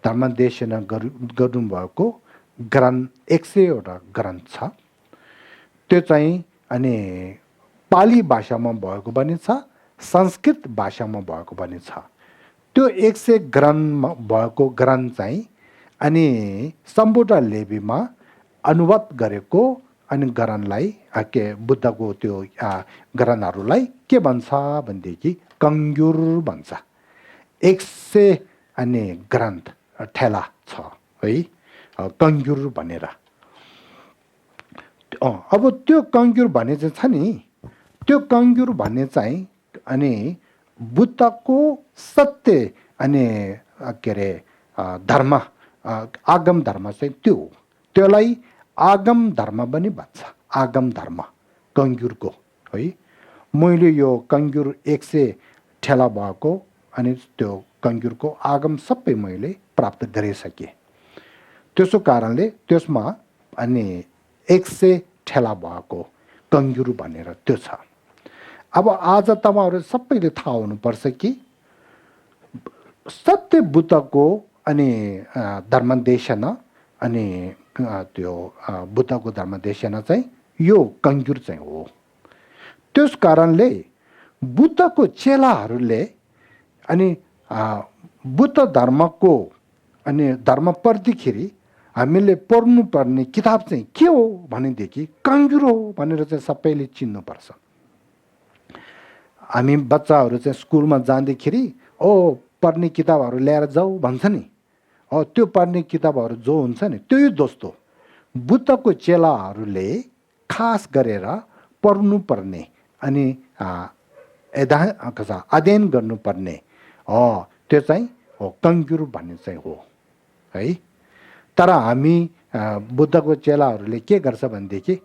धर्मदेशना गर्नुभएको ग्रन्थ 100वटा ग्रन्थ छ। त्यो चाहिँ अनि पाली भाषामा भएको पनि छ, संस्कृत भाषामा भएको पनि छ। त्यो 100 ग्रन्थमा भएको ग्रन्थ चाहिँ अनि सम्बुद्ध लिपिमा अनुवाद गरेको अनि ग्रन्थलाई के बुद्धको त्यो ग्रन्थहरूलाई के भन्छ भनेदेखि कङ्ग्युर भन्छ। 100 अनि ग्रन्थ ठेला छ है कङ्ग्युर भनेर। अब त्यो कङ्ग्युर भने चाहिँ छ नि, त्यो कङ्ग्युर भन्ने चाहिँ अनि बुद्धको सत्य अनि के अरे धर्म आगम धर्म चाहिँ त्यो हो। त्यसलाई आगम धर्म पनि भन्छ, आगम धर्म कङ्ग्युरको है। मैले यो कङ्ग्युर 100 ठेला भएको अनि त्यो कङ्ग्युरको आगम सबै मैले प्राप्त गरिसकेँ। त्यसो कारणले त्यसमा अनि 100 ठेला भएको कङ्ग्युर भनेर त्यो छ। अब आज तपाईँहरू सबैले थाहा हुनुपर्छ कि सत्य बुद्धको अनि धर्मदेशना अनि त्यो बुद्धको धर्मदेशना चाहिँ यो कङ्ग्युर चाहिँ हो। त्यस कारणले बुद्धको चेलाहरूले अनि बुद्ध धर्मको अनि धर्म पढ्दाखेरि हामीले पढ्नुपर्ने किताब चाहिँ के हो भनेदेखि कङ्ग्युर हो भनेर चाहिँ सबैले चिन्नुपर्छ। हामी बच्चाहरू चाहिँ स्कुलमा जाँदाखेरि पढ्ने किताबहरू ल्याएर जाऊ भन्छ नि। त्यो पढ्ने किताबहरू जो हुन्छ नि त्यही दोस्तो बुद्धको चेलाहरूले खास गरेर पढ्नुपर्ने अनि अध्ययन गर्नुपर्ने त्यो चाहिँ हो कङ्ग्युर भन्ने चाहिँ हो है। तर हामी बुद्धको चेलाहरूले के गर्छ भनेदेखि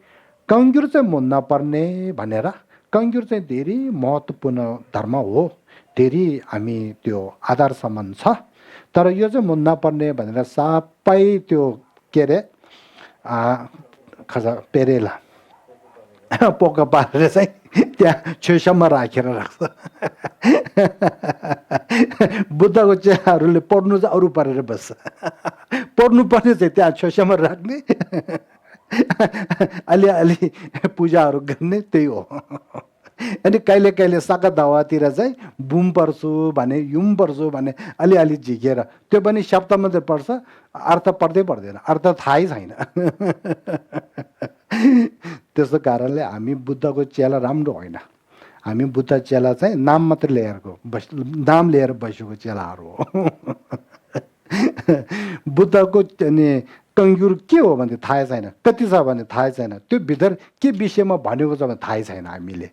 कङ्ग्युर चाहिँ म नपर्ने भनेर, कङ्ग्युर चाहिँ धेरै महत्त्वपूर्ण धर्म हो, धेरै हामी त्यो आधार सम्बन्ध छ, तर यो चाहिँ म नपर्ने भनेर सबै त्यो के अरे खजा पेरेला पोका पारेर चाहिँ त्यहाँ छेउसम्म राखेर राख्छ। बुद्धको चेलाहरूले पढ्नु चाहिँ अरू परेर बस्छ, पढ्नु पर्ने चाहिँ त्यहाँ छेउसम्म राख्ने अलिअलि पूजाहरू गर्ने त्यही हो। अनि कहिले कहिले साका दावातिर चाहिँ बुम पर्छु भने युम पर्छु भने अलिअलि झिकेर त्यो पनि शब्द मात्रै पर्छ, अर्थ पढ्दै पर्दैन, अर्थ थाहै छैन। त्यसो कारणले हामी बुद्धको चेला राम्रो होइन, हामी बुद्ध चेला चाहिँ नाम मात्रै नाम लिएर बसेको चेलाहरू हो। बुद्धको अनि कङ्ग्युर के हो भने थाहै छैन, कति छ भने थाहै छैन, त्यो भित्र के विषयमा भनेको छ भने थाहै छैन हामीले।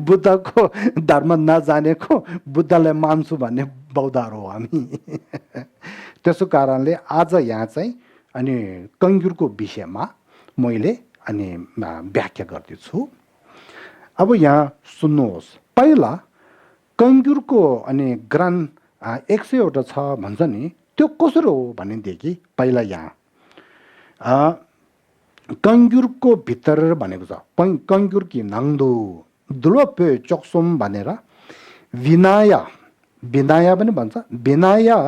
बुद्धको धर्म नजानेको बुद्धलाई मान्छु भन्ने बौद्धहरू हो हामी। त्यसो कारणले आज यहाँ चाहिँ अनि कङ्ग्युरको विषयमा मैले अनि व्याख्या गर्दैछु। अब यहाँ सुन्नुहोस्, पहिला कङ्ग्युरको अनि ग्रन्थ 100वटा छ भन्छ नि, त्यो कसरी हो भनेदेखि पहिला यहाँ कङ्ग्युरको भित्र भनेको छ कङ्ग्युर कि नाङ्दो दुलोप्य चोक्सोम भनेर विनाया पनि भन्छ। विनाया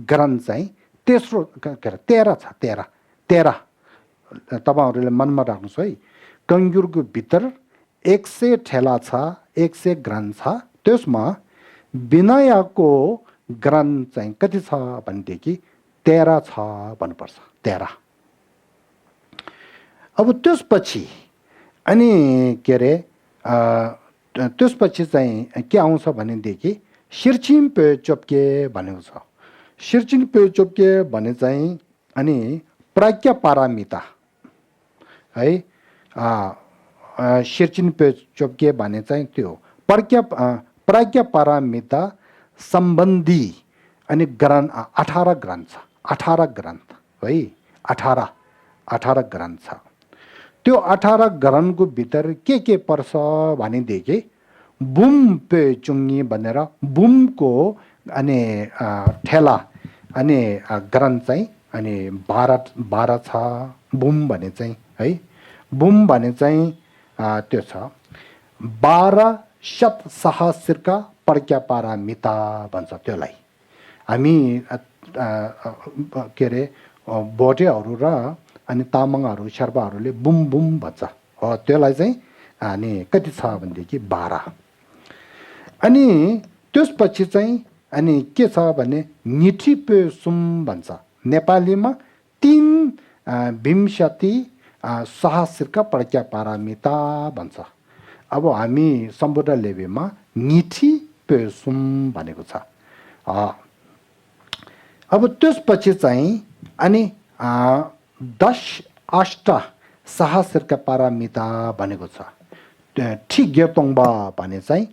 ग्रन्थ चाहिँ तेस्रो 13 छ, 13 तपाईँहरूले मनमा राख्नुहोस् है। कङ्ग्युरको भित्र 100 ठेला छ, 100 ग्रन्थ छ, त्यसमा विनयको ग्रन्थ चाहिँ कति छ भनेदेखि 13 छ भन्नुपर्छ 13। अब त्यसपछि अनि के अरे त्यसपछि चाहिँ के आउँछ भनेदेखि शिर्चिम पे चोप्के भनेको छ। शिर्चिम पे चोप्के भने चाहिँ अनि प्राज्ञ पारामिता है। शिर्चिन पे चोप्के भने चाहिँ त्यो प्राज्ञ पारामिता सम्बन्धी अनि ग्रन्थ 18 ग्रन्थ छ। 18 ग्रन्थ है 18 ग्रन्थ छ। त्यो 18 ग्रन्थको भित्र के पर्छ भनेदेखि बुम पे चुङ्गी भनेर बुमको अनि ठेला अनि ग्रन्थ चाहिँ अनि 12 छ। बुम भने चाहिँ है बुम भने चाहिँ त्यो छ 12 शत सहस्रका प्रज्ञा पारामिता भन्छ त्यसलाई हामी के अरे भोटेहरू र अनि तामाङहरू शेर्पाहरूले बुम बुम भन्छ हो त्यसलाई चाहिँ अनि कति छ भनेदेखि 12। अनि त्यसपछि चाहिँ अनि के छ भने निठी पे सुम भन्छ नेपालीमा 3 विंशति सहस्रका प्रज्ञा पारामिता भन्छ। अब हामी सम्पूर्ण लेभेलमा निठी पे सुम भनेको छ। अब त्यसपछि चाहिँ अनि 10 अष्ट सहस्रका पारामिता भनेको छ। ठिक गेतोङबा भने चाहिँ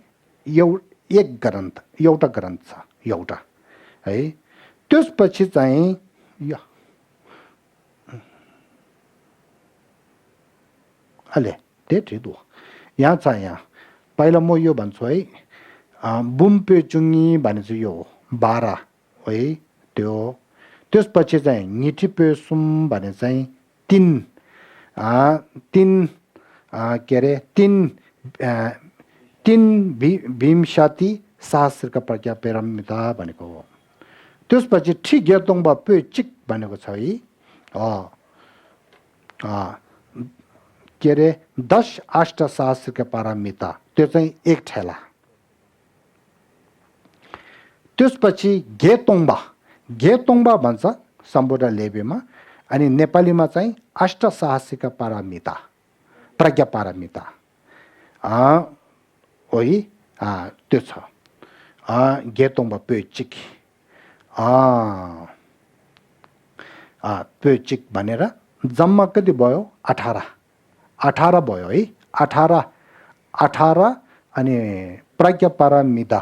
एउटा ग्रन्थ छ एउटा है। त्यसपछि चाहिँ अले त्यही दो यहाँ छ। यहाँ पहिला म यो भन्छु है बुम्पे चुङ्गी भने चाहिँ यो 12 है त्यो। त्यसपछि चाहिँ निठिपे सुम भने चाहिँ 3 के अरे 3 विंशति सहस्रका प्रज्ञा पारामिता भनेको हो। त्यसपछि ठिक गेतोङबा पे चिक भनेको छ है के अरे 10 अष्ट सहस्रका पारामिता त्यो चाहिँ एक ठेला। त्यसपछि गेतोङबा भन्छ सम्पूर्ण लेभेलमा अनि नेपालीमा चाहिँ अष्ट सहस्रका पारामिता प्रज्ञा पारामिता है त्यो छ गेतोङबा पेचिक पेचिक भनेर जम्मा कति भयो 18 भयो है 18 अनि प्रज्ञा पारामिता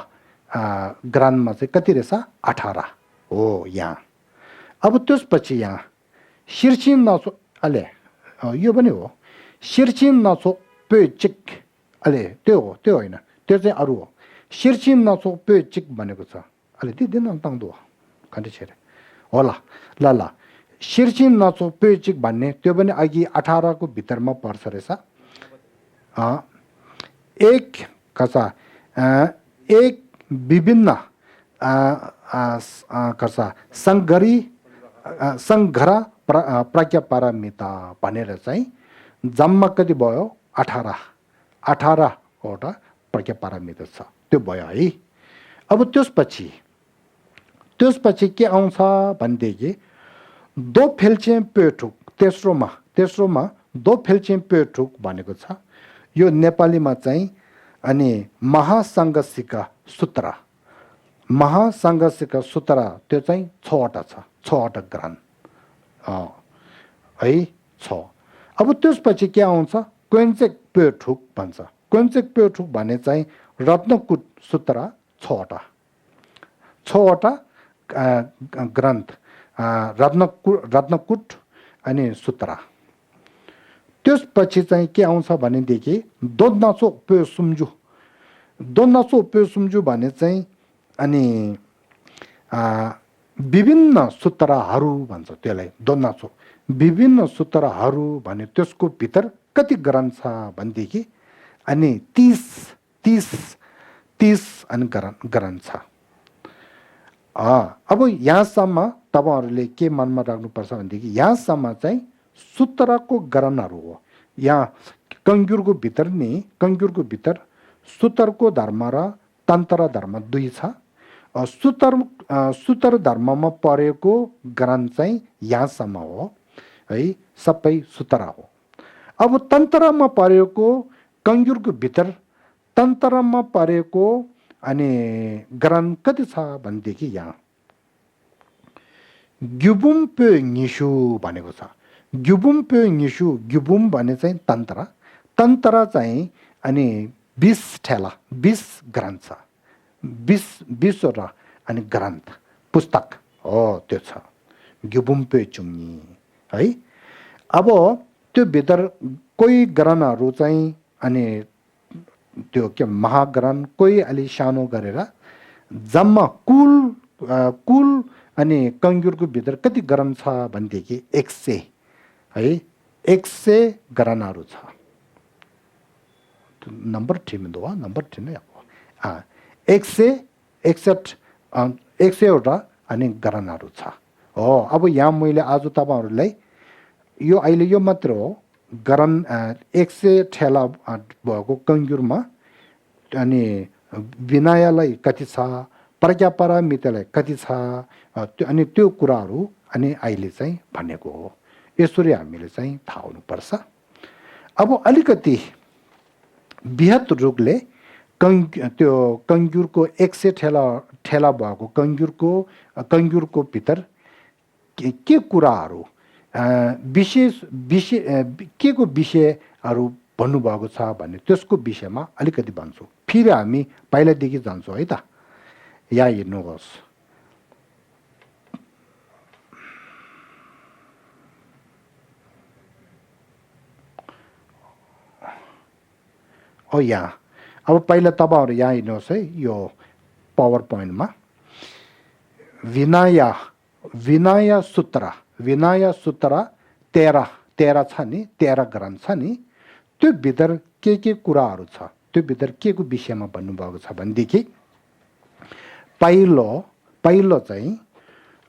ग्रान्डमा चाहिँ कति रहेछ 18 हो यहाँ। अब त्यसपछि यहाँ शिर्चिन नसो अले यो पनि हो शिर्चिन नसो पेचिक अले त्यो होइन त्यो चाहिँ अरू हो। शिर्चिन नसो पेचिक भनेको छ अले त्यो दिन ताङ्दो खण्डे छेरे होला ल शिर्चिन नसो पेचिक भन्ने त्यो पनि अघि 18 को भित्रमा पर्छ रहेछ। एक विभिन्न सङ्घर प्रज्ञा पारामिता भनेर चाहिँ जम्मा कति भयो 18 वटा प्रज्ञा पारामिता छ त्यो भयो है। अब त्यसपछि के आउँछ भनेदेखि दो फेल्चेम पेठुक तेस्रोमा दो फेल्चेम पेठुक भनेको छ। यो नेपालीमा चाहिँ अनि महासङ्घर्षिका सूत्र त्यो चाहिँ 6वटा छ 6वटा ग्रन्थ है 6। अब त्यसपछि के आउँछ क्वेन्चेक पेठुक भन्छ। क्वेन्चेक पेठुक भने चाहिँ रत्नकुट सूत्र 6वटा ग्रन्थ रत्नकुट अनि सूत्र। त्यसपछि चाहिँ के आउँछ भनेदेखि दोन्नासो पे सुम्जु भने चाहिँ अनि विभिन्न सूत्रहरू भन्छ त्यसलाई दोन्नासो विभिन्न सूत्रहरू भने त्यसको भित्र कति ग्रन्थ छ भनेदेखि अनि 30 अनि ग्रन्थ छ। अब यहाँसम्म तपाईहरुले के मनमा राख्नुपर्छ भनेदेखि यहाँसम्म चाहिँ सूत्रको ग्रन्थहरू हो। यहाँ कंग्युरको भित्र सूत्रको धर्म र तन्त्र धर्म दुई छ। सुतर धर्ममा परेको ग्रन्थ चाहिँ यहाँसम्म हो है, सबै सुतरा हो। अब तन्त्रमा परेको कङ्जुरको भित्र तन्त्रमा परेको अनि ग्रन्थ कति छ भनेदेखि यहाँ ग्युबुम पे निसु भनेको छ। ग्युबुम पे निसु, ग्युबुम भने चाहिँ तन्त्र, तन्त्र चाहिँ अनि 20 ठेला 20 ग्रन्थ छ, 20वटा अनि ग्रन्थ पुस्तक हो त्यो छ ग्युबुम पे चुङ्नी है। अब त्यो भित्र कोही ग्रन्थहरू चाहिँ अनि त्यो के महाग्रन्थ कोही अलि सानो गरेर जम्मा कुल अनि कङ्जुरको भित्र कति ग्रन्थ छ भनेदेखि 100 है, 100 ग्रन्थहरू छ। नम्बर ठिक हो, नम्बर ठिक नै हो। 161वटा अनि ग्रन्थहरू छ हो। अब यहाँ मैले आज तपाईँहरूलाई यो अहिले यो मात्र हो ग्रन्थ 100 ठेला भएको कङ्जुरमा अनि विनयलाई कति छ, प्रज्ञापारमितालाई कति छ, अनि त्यो कुराहरू अनि अहिले चाहिँ भनेको हो। यसरी हामीले चाहिँ थाहा हुनुपर्छ। अब अलिकति बृहत रूपले त्यो कङ्जुरको 100 ठेला भएको कङ्जुरको भित्र के कुराहरू विशेष के को विषयहरू भन्नुभएको छ भने त्यसको विषयमा अलिकति भन्छु। फेरि हामी पहिलादेखि जान्छौँ है त। यहाँ हेर्नुहोस्, यहाँ अब पहिला तपाईँहरू यहाँ हेर्नुहोस् है, यो पावर पोइन्टमा विनय सूत्र 13 छ नि, 13 ग्रन्थ छ नि। त्यो भित्र के कुराहरू छ, त्यो भित्र के को विषयमा भन्नुभएको छ भनेदेखि पहिलो चाहिँ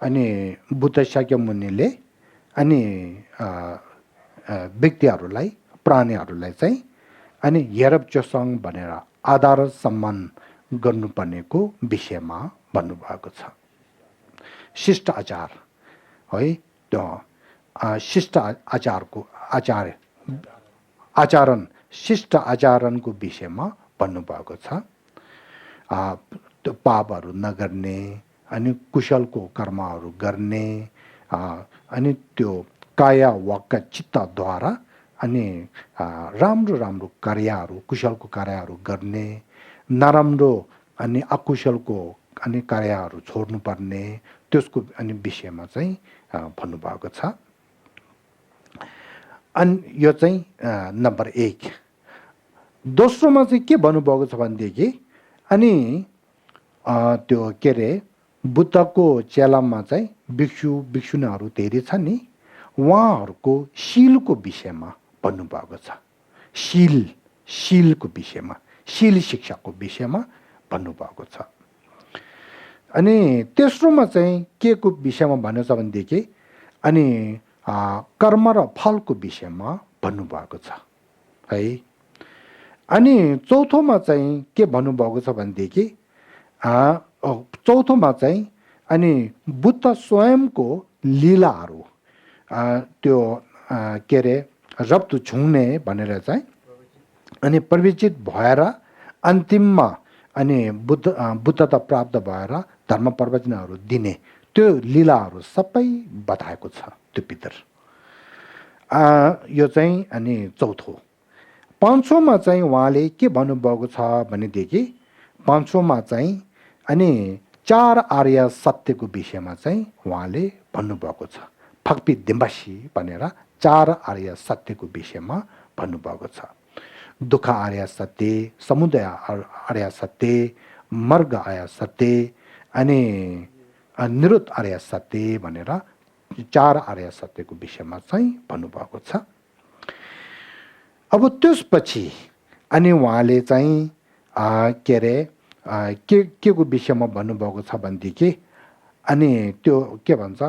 अनि बुद्ध शाक्य मुनिले अनि व्यक्तिहरूलाई प्राणीहरूलाई चाहिँ अनि हेरब चोसङ भनेर आदर सम्मान गर्नुपर्नेको विषयमा भन्नुभएको छ। शिष्ट आचार है, त्यो शिष्ट आचरण शिष्ट आचरणको विषयमा भन्नुभएको छ। त्यो पापहरू नगर्ने अनि कुशलको कर्महरू गर्ने अनि त्यो काया वाक्य चित्तद्वारा अनि राम्रो कार्यहरू कुशलको कार्यहरू गर्ने, नराम्रो अनि अकुशलको अनि कार्यहरू छोड्नुपर्ने त्यसको अनि विषयमा चाहिँ भन्नुभएको छ। अनि यो चाहिँ नम्बर 1। दोस्रोमा चाहिँ के भन्नुभएको छ भनेदेखि अनि त्यो के अरे बुद्धको चेलामा चाहिँ भिक्षुनीहरू धेरै छन् नि, उहाँहरूको शीलको विषयमा भन्नुभएको छ। शीलको विषयमा, शील शिक्षाको विषयमा भन्नुभएको छ। अनि तेस्रोमा चाहिँ के को विषयमा भनेको छ भनेदेखि अनि कर्म र फलको विषयमा भन्नुभएको छ है। अनि चौथोमा चाहिँ के भन्नुभएको छ भनेदेखि चौथोमा चाहिँ अनि बुद्ध स्वयंको लीलाहरू त्यो के अरे रब्तु छुङ्ने भनेर चाहिँ अनि प्रवचित भएर अन्तिममा अनि बुद्धता प्राप्त भएर धर्म प्रवचनहरू दिने त्यो लीलाहरू सबै बताएको छ त्यो भित्र। यो चाहिँ अनि चौथो। पाँचौँमा चाहिँ उहाँले के भन्नुभएको छ भनेदेखि पाँचौँमा चाहिँ अनि 4 आर्य सत्यको विषयमा चाहिँ उहाँले भन्नुभएको छ। फक्पी दिम्बासी भनेर 4 आर्य सत्यको विषयमा भन्नुभएको छ। दुःख आर्य सत्य, समुदय आर्य सत्य, मर्ग आर्य सत्य अनि निरुद्ध आर्य सत्य भनेर 4 आर्य सत्यको विषयमा चाहिँ भन्नुभएको छ। अब त्यसपछि अनि उहाँले चाहिँ के अरे के को विषयमा भन्नुभएको छ भनेदेखि अनि त्यो के भन्छ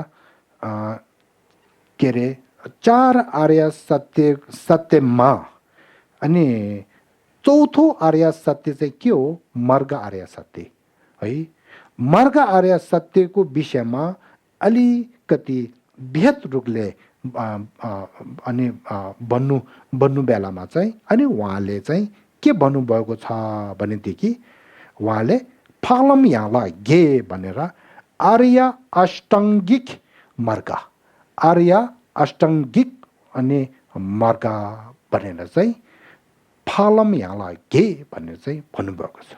के अरे 4 आर्य सत्यमा अनि चौथो आर्य सत्य चाहिँ के हो? मार्ग आर्य सत्य है। मार्ग आर्य सत्यको विषयमा अलिकति बृहत रूपले अनि भन्नु बेलामा चाहिँ अनि उहाँले चाहिँ के भन्नुभएको छ भनेदेखि उहाँले फालम याला गे भनेर आर्य अष्टाङ्गिक मार्ग, आर्य अष्टाङ्गिक अनि मार्ग भनेर चाहिँ फालम याला गे भनेर चाहिँ भन्नुभएको छ।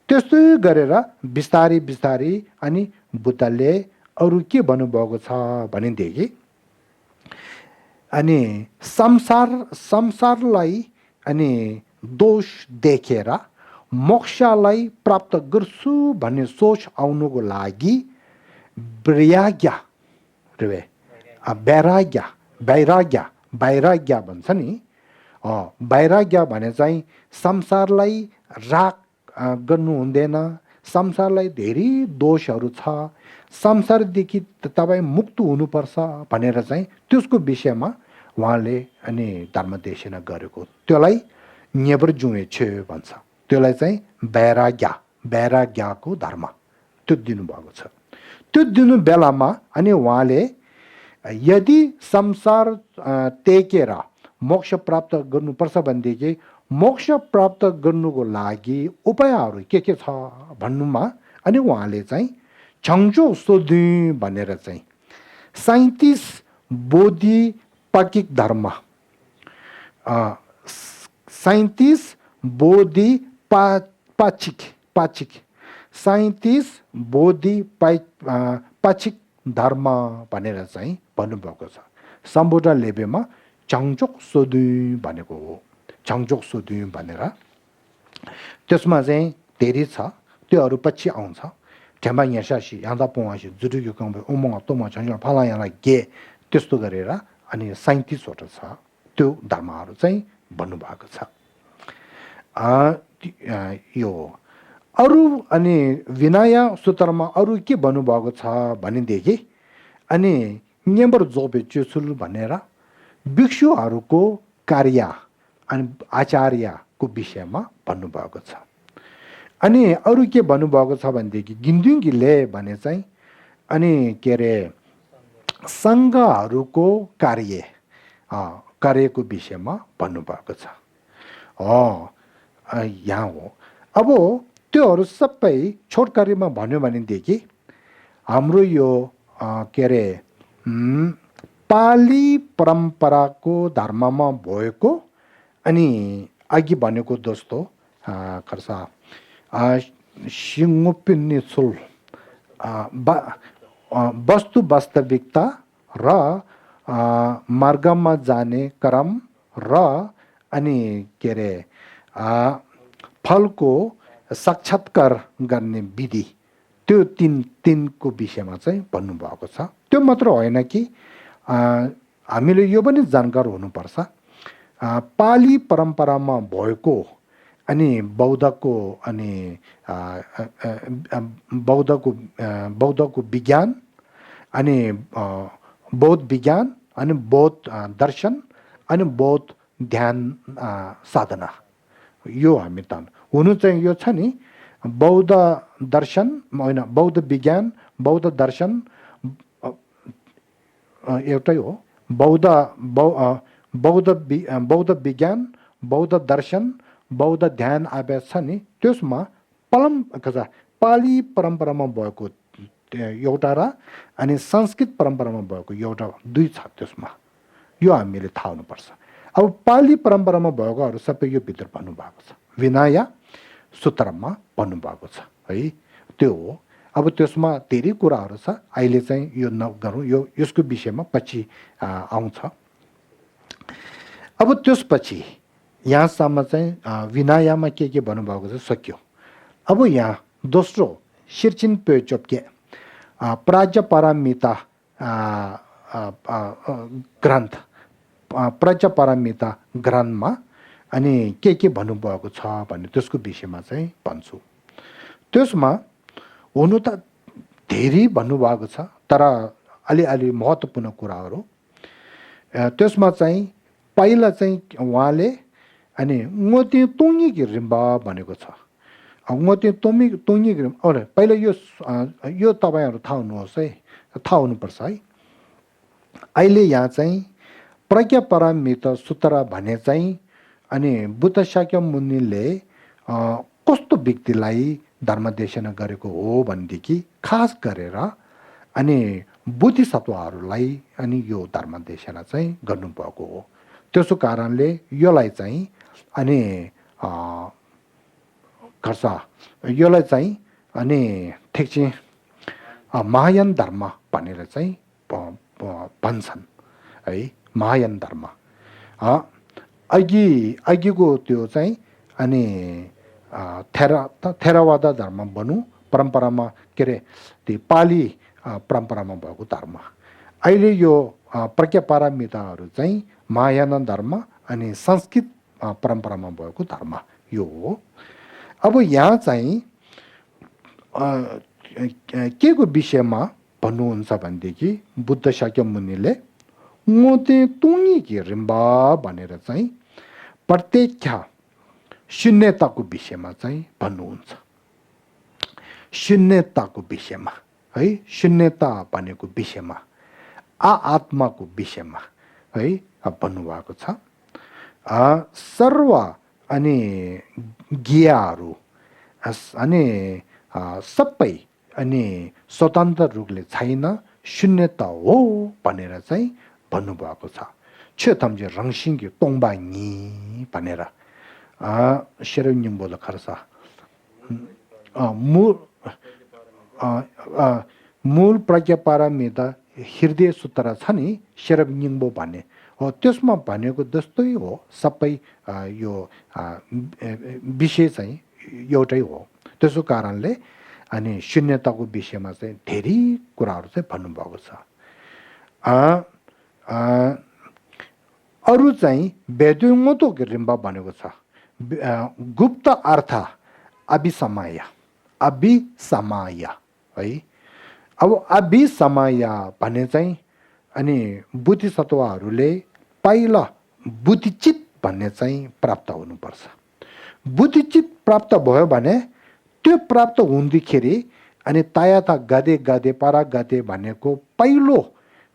त्यस्तै गरेर बिस्तारी बिस्तारी अनि बुद्धले अरू के भन्नुभएको छ भनेदेखि अनि संसारलाई अनि दोष देखेर मोक्षलाई प्राप्त गर्छु भन्ने सोच आउनुको लागि वैराग्य वैराग्य भन्छ नि। वैराग्य भने चाहिँ संसारलाई राग गर्नु हुँदैन, संसारलाई धेरै दोषहरू छ, संसारदेखि तपाईँ मुक्त हुनुपर्छ भनेर चाहिँ त्यसको विषयमा उहाँले अनि धर्मदेशना गरेको, त्यसलाई नेबर जुए छे भन्छ। त्यसलाई चाहिँ वैराग्यको धर्म त्यो दिनुभएको छ। त्यो दिनु बेलामा अनि उहाँले यदि संसार टेकेर मोक्ष प्राप्त गर्नुपर्छ भनेदेखि मोक्ष प्राप्त गर्नुको लागि उपायहरू के छ भन्नुमा अनि उहाँले चाहिँ छङ्चो सोधि भनेर चाहिँ 37 बोधिपाकिक धर्म 37 बोधिपाचिक 37 बोधिपाचिक धर्म भनेर चाहिँ भन्नुभएको छ। सम्बुद्ध लेबेमा छङ्चोक सोधि भनेको हो। छङ्चोक सोधि भनेर त्यसमा चाहिँ धेरै छ, त्योहरू पछि आउँछ। ठ्याम्बा यासासी यादा पोवासी जुडुक्यो कम्बे उमङ तोमा छङ्चोक फला यालाई गे त्यस्तो गरेर अनि 37 वटा छ त्यो धर्महरू चाहिँ भन्नुभएको छ। यो अरू अनि विनय सूत्रमा अरू के भन्नुभएको छ भनेदेखि अनि नेबर जोबे चुसुल भनेर भिक्षुहरूको कार्य अनि आचार्यको विषयमा भन्नुभएको छ। अनि अरू के भन्नुभएको छ भनेदेखि गिन्दुङ्गीले भने चाहिँ अनि के अरे सङ्घहरूको कार्यको विषयमा भन्नुभएको छ। यहाँ हो। अब त्योहरू सबै छोटकरीमा भन्यो भनेदेखि हाम्रो यो के अरे पाली परम्पराको धर्ममा भएको अनि अघि भनेको जस्तो खर्सा सिङ्गोपिन्ने सुल वस्तु वास्तविकता र मार्गमा जाने क्रम र अनि के अरे फलको साक्षात्कार गर्ने विधि त्यो तिनको विषयमा चाहिँ भन्नुभएको छ। त्यो मात्र होइन कि हामीले यो पनि जानकार हुनुपर्छ पाली परम्परामा भएको अनि बौद्धको अनि बौद्धको विज्ञान अनि बौद्ध विज्ञान अनि बौद्ध दर्शन अनि बौद्ध ध्यान साधना यो हामी त हुनु चाहिँ यो छ नि बौद्ध दर्शन होइन बौद्ध विज्ञान बौद्ध दर्शन एउटै हो। बौद्ध विज्ञान बौद्ध दर्शन बौद्ध ध्यान आभ्यास छ नि त्यसमा पाली परम्परामा भएको एउटा र अनि संस्कृत परम्परामा भएको एउटा दुई छ त्यसमा यो हामीले थाहा हुनुपर्छ। अब पाली परम्परामा भएकोहरू सबै यो भित्र भन्नुभएको छ विनय सूत्रमा भन्नुभएको छ है त्यो हो। अब त्यसमा धेरै कुराहरू छ अहिले चाहिँ यो नगरौँ यो यसको विषयमा पछि आउँछ। अब त्यसपछि यहाँसम्म चाहिँ विनयमा के भन्नुभएको छ सक्यो। अब यहाँ दोस्रो शिर्चिन पेचोपके प्राज्यपारमिता ग्रन्थ प्राज्यपारमिता ग्रन्थमा अनि के भन्नुभएको छ भन्ने त्यसको विषयमा चाहिँ भन्छु। त्यसमा हुनु त धेरै भन्नुभएको छ तर अलि महत्त्वपूर्ण कुराहरू त्यसमा चाहिँ पहिला चाहिँ उहाँले अनि ngote tongi ki rimba भनेको छ ngote tongi ki पहिला यो तपाईहरु थाहा हुनुहोस् है थाहा हुनुपर्छ है अहिले यहाँ चाहिँ प्रज्ञा पारमिता सूत्र भने चाहिँ अनि बुद्ध शाक्य मुनिले कस्तो व्यक्तिलाई धर्मदेशना गरेको हो भनेदेखि खास गरेर अनि बुद्धिसत्वहरूलाई अनि यो धर्मदेशना चाहिँ गर्नुभएको हो त्यसो कारणले योलाई चाहिँ अनि खर्सा योलाई चाहिँ अनि ठिक चाहिँ महायान धर्म भनेर चाहिँ भन्छन् है महायान धर्म अघिको त्यो चाहिँ अनि थेरावादा धर्म भनौँ परम्परामा के अरे त्यो पाली परम्परामा भएको धर्म अहिले यो प्रज्ञा पारमिताहरू चाहिँ महायान धर्म अनि संस्कृत परम्परामा भएको धर्म यो हो अब यहाँ चाहिँ के को विषयमा भन्नुहुन्छ भनेदेखि Buddha Shakya मुनिले ngote tongi ki rimba भनेर चाहिँ प्रत्यक्ष शून्यताको विषयमा चाहिँ भन्नुहुन्छ शून्यताको विषयमा है शून्यता भनेको विषयमा आत्माको विषयमा है भन्नुभएको छ सर्व अनि ज्ञाहरू अनि सबै अनि स्वतन्त्र रूपले छैन शून्यता हो भनेर चाहिँ भन्नुभएको छ छेथमजे रङसिङकी तोङबा नि भनेर शेरविङबोल खर्सा मूल प्रज्ञा पारमिता हृदय सूत्र छ नि शेरविङबो भन्ने हो त्यसमा भनेको जस्तै हो सबै यो विषय चाहिँ एउटै हो त्यसो कारणले अनि शून्यताको विषयमा चाहिँ धेरै कुराहरू चाहिँ भन्नुभएको छ अरु चाहिँ वेदुङतो रिम्बा भनेको छ गुप्त अर्थ अभिसमय है अब अभिसमय भने चाहिँ अनि बुद्धिसत्वहरूले पहिला बुद्धिचित भन्ने चाहिँ प्राप्त हुनुपर्छ बुद्धिचित प्राप्त भयो भने त्यो प्राप्त हुँदाखेरि अनि तायाता गदे गदे पारा गदे भनेको पहिलो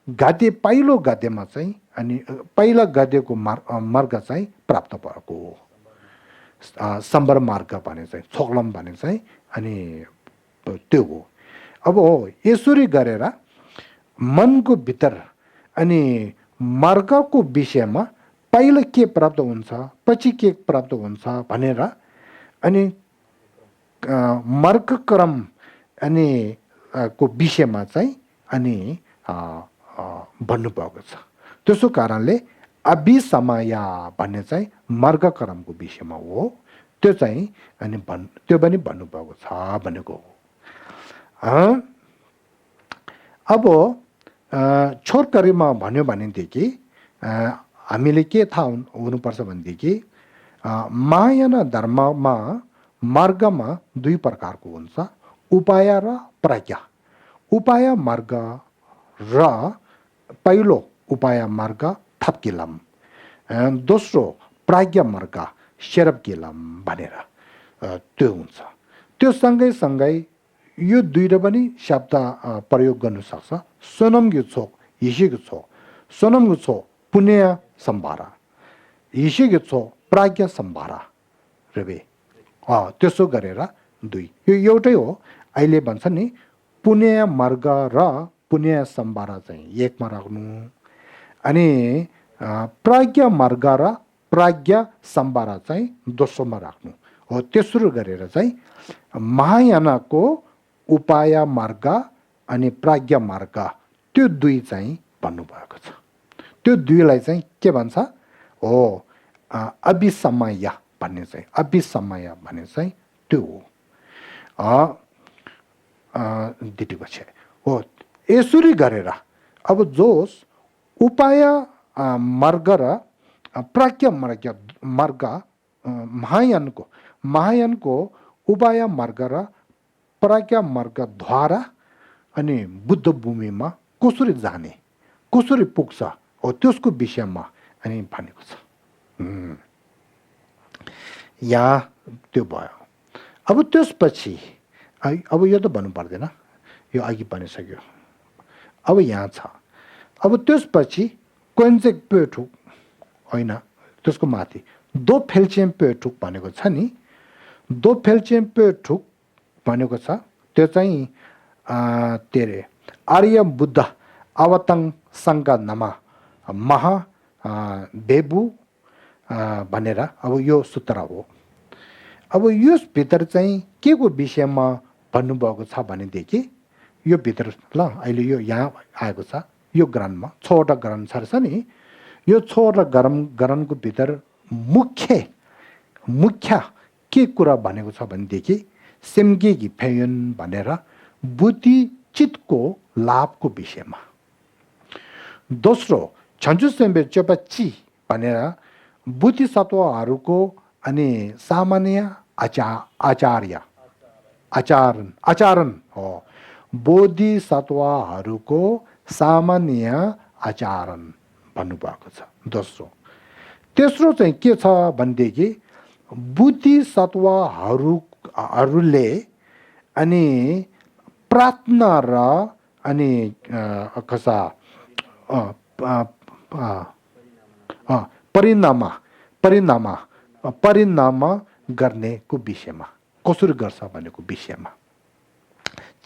गदेमा चाहिँ अनि पहिला गदेको मार्ग चाहिँ प्राप्त भएको हो सम्बर मार्ग भने चाहिँ छोक्लम भने चाहिँ अनि त्यो हो अब यसरी गरेर मनको भित्र अनि मार्गको विषयमा पहिला के प्राप्त हुन्छ पछि के प्राप्त हुन्छ भनेर अनि मार्गक्रम अनि को विषयमा चाहिँ अनि भन्नुभएको छ त्यसो कारणले अभिसमय भन्ने चाहिँ मार्गक्रमको विषयमा हो त्यो चाहिँ अनि त्यो पनि भन्नुभएको छ भनेको हो अब छोरकरीमा भन्यो भनेदेखि हामीले के थाहा हुनुपर्छ भनेदेखि महायान धर्ममा मार्गमा दुई प्रकारको हुन्छ उपाय र प्रज्ञा उपाय मार्ग र पहिलो उपाय मार्ग थप्किलम दोस्रो प्राज्ञा मार्ग शेरबकिलम भनेर त्यो हुन्छ त्यो सँगै यो दुईटा पनि शब्द प्रयोग गर्न सक्छ सोनमगु छो हिसेगु छो सोनमगु छो पुण्य सम्भारा हिसेगु छो प्राज्ञा सम्भारा रेबे त्यसो गरेर दुई यो एउटै हो अहिले भन्छ नि पुण्य मार्ग र पुण्य सम्भारा चाहिँ एकमा राख्नु अनि प्राज्ञा मार्ग र प्राज्ञा सम्भारा चाहिँ दोस्रोमा राख्नु हो त्यसो गरेर चाहिँ महायानको उपाय मार्ग अनि प्राज्ञा मार्ग त्यो दुई चाहिँ भन्नुभएको छ त्यो दुईलाई चाहिँ के भन्छ हो अभिसमय भन्ने चाहिँ अभिसमय भन्ने चाहिँ त्यो हो दिटीको छ हो यसरी गरेर अब जोस उपाय मार्ग र प्राज्ञा मार्ग महायानको उपाय मार्ग र प्राज्ञा मार्गद्वारा अनि बुद्ध भूमिमा कसरी जाने कसरी पुग्छ हो त्यसको विषयमा अनि भनेको छ यहाँ त्यो भयो अब त्यसपछि अब यो त भन्नु पर्दैन यो अघि बनिसक्यो अब यहाँ छ अब त्यसपछि क्वेन्चेक पेठुक होइन त्यसको माथि दो फेल्चेम पेठुक भनेको छ नि दो फेल्चेम पेठुक भनेको छ त्यो चाहिँ तेरे आर्य बुद्ध अवतङ सङ्घ नमा महा बेबु भनेर अब यो सूत्र हो अब यसभित्र चाहिँ के को विषयमा भन्नुभएको छ भनेदेखि यो भित्र ल अहिले यो यहाँ आएको छ यो ग्रन्थमा 6वटा ग्रन्थ छ नि यो 6वटा ग्रन्थको भित्र मुख्य के कुरा भनेको छ भनेदेखि सेम्गे गिफेयन भनेर बुद्धि चित्तको लाभको विषयमा दोस्रो छन्चु सेम्बे चोपची भनेर बुद्धिसत्वहरूको अनि सामान्य आचरण हो बोधिसत्वहरूको सामान्य आचरण भन्नुभएको छ दोस्रो तेस्रो चाहिँ के छ भनेदेखि बुद्धिसत्वहरूले अनि प्रार्थना र अनि कसा परिणाम गर्नेको विषयमा कसरी गर्छ भनेको विषयमा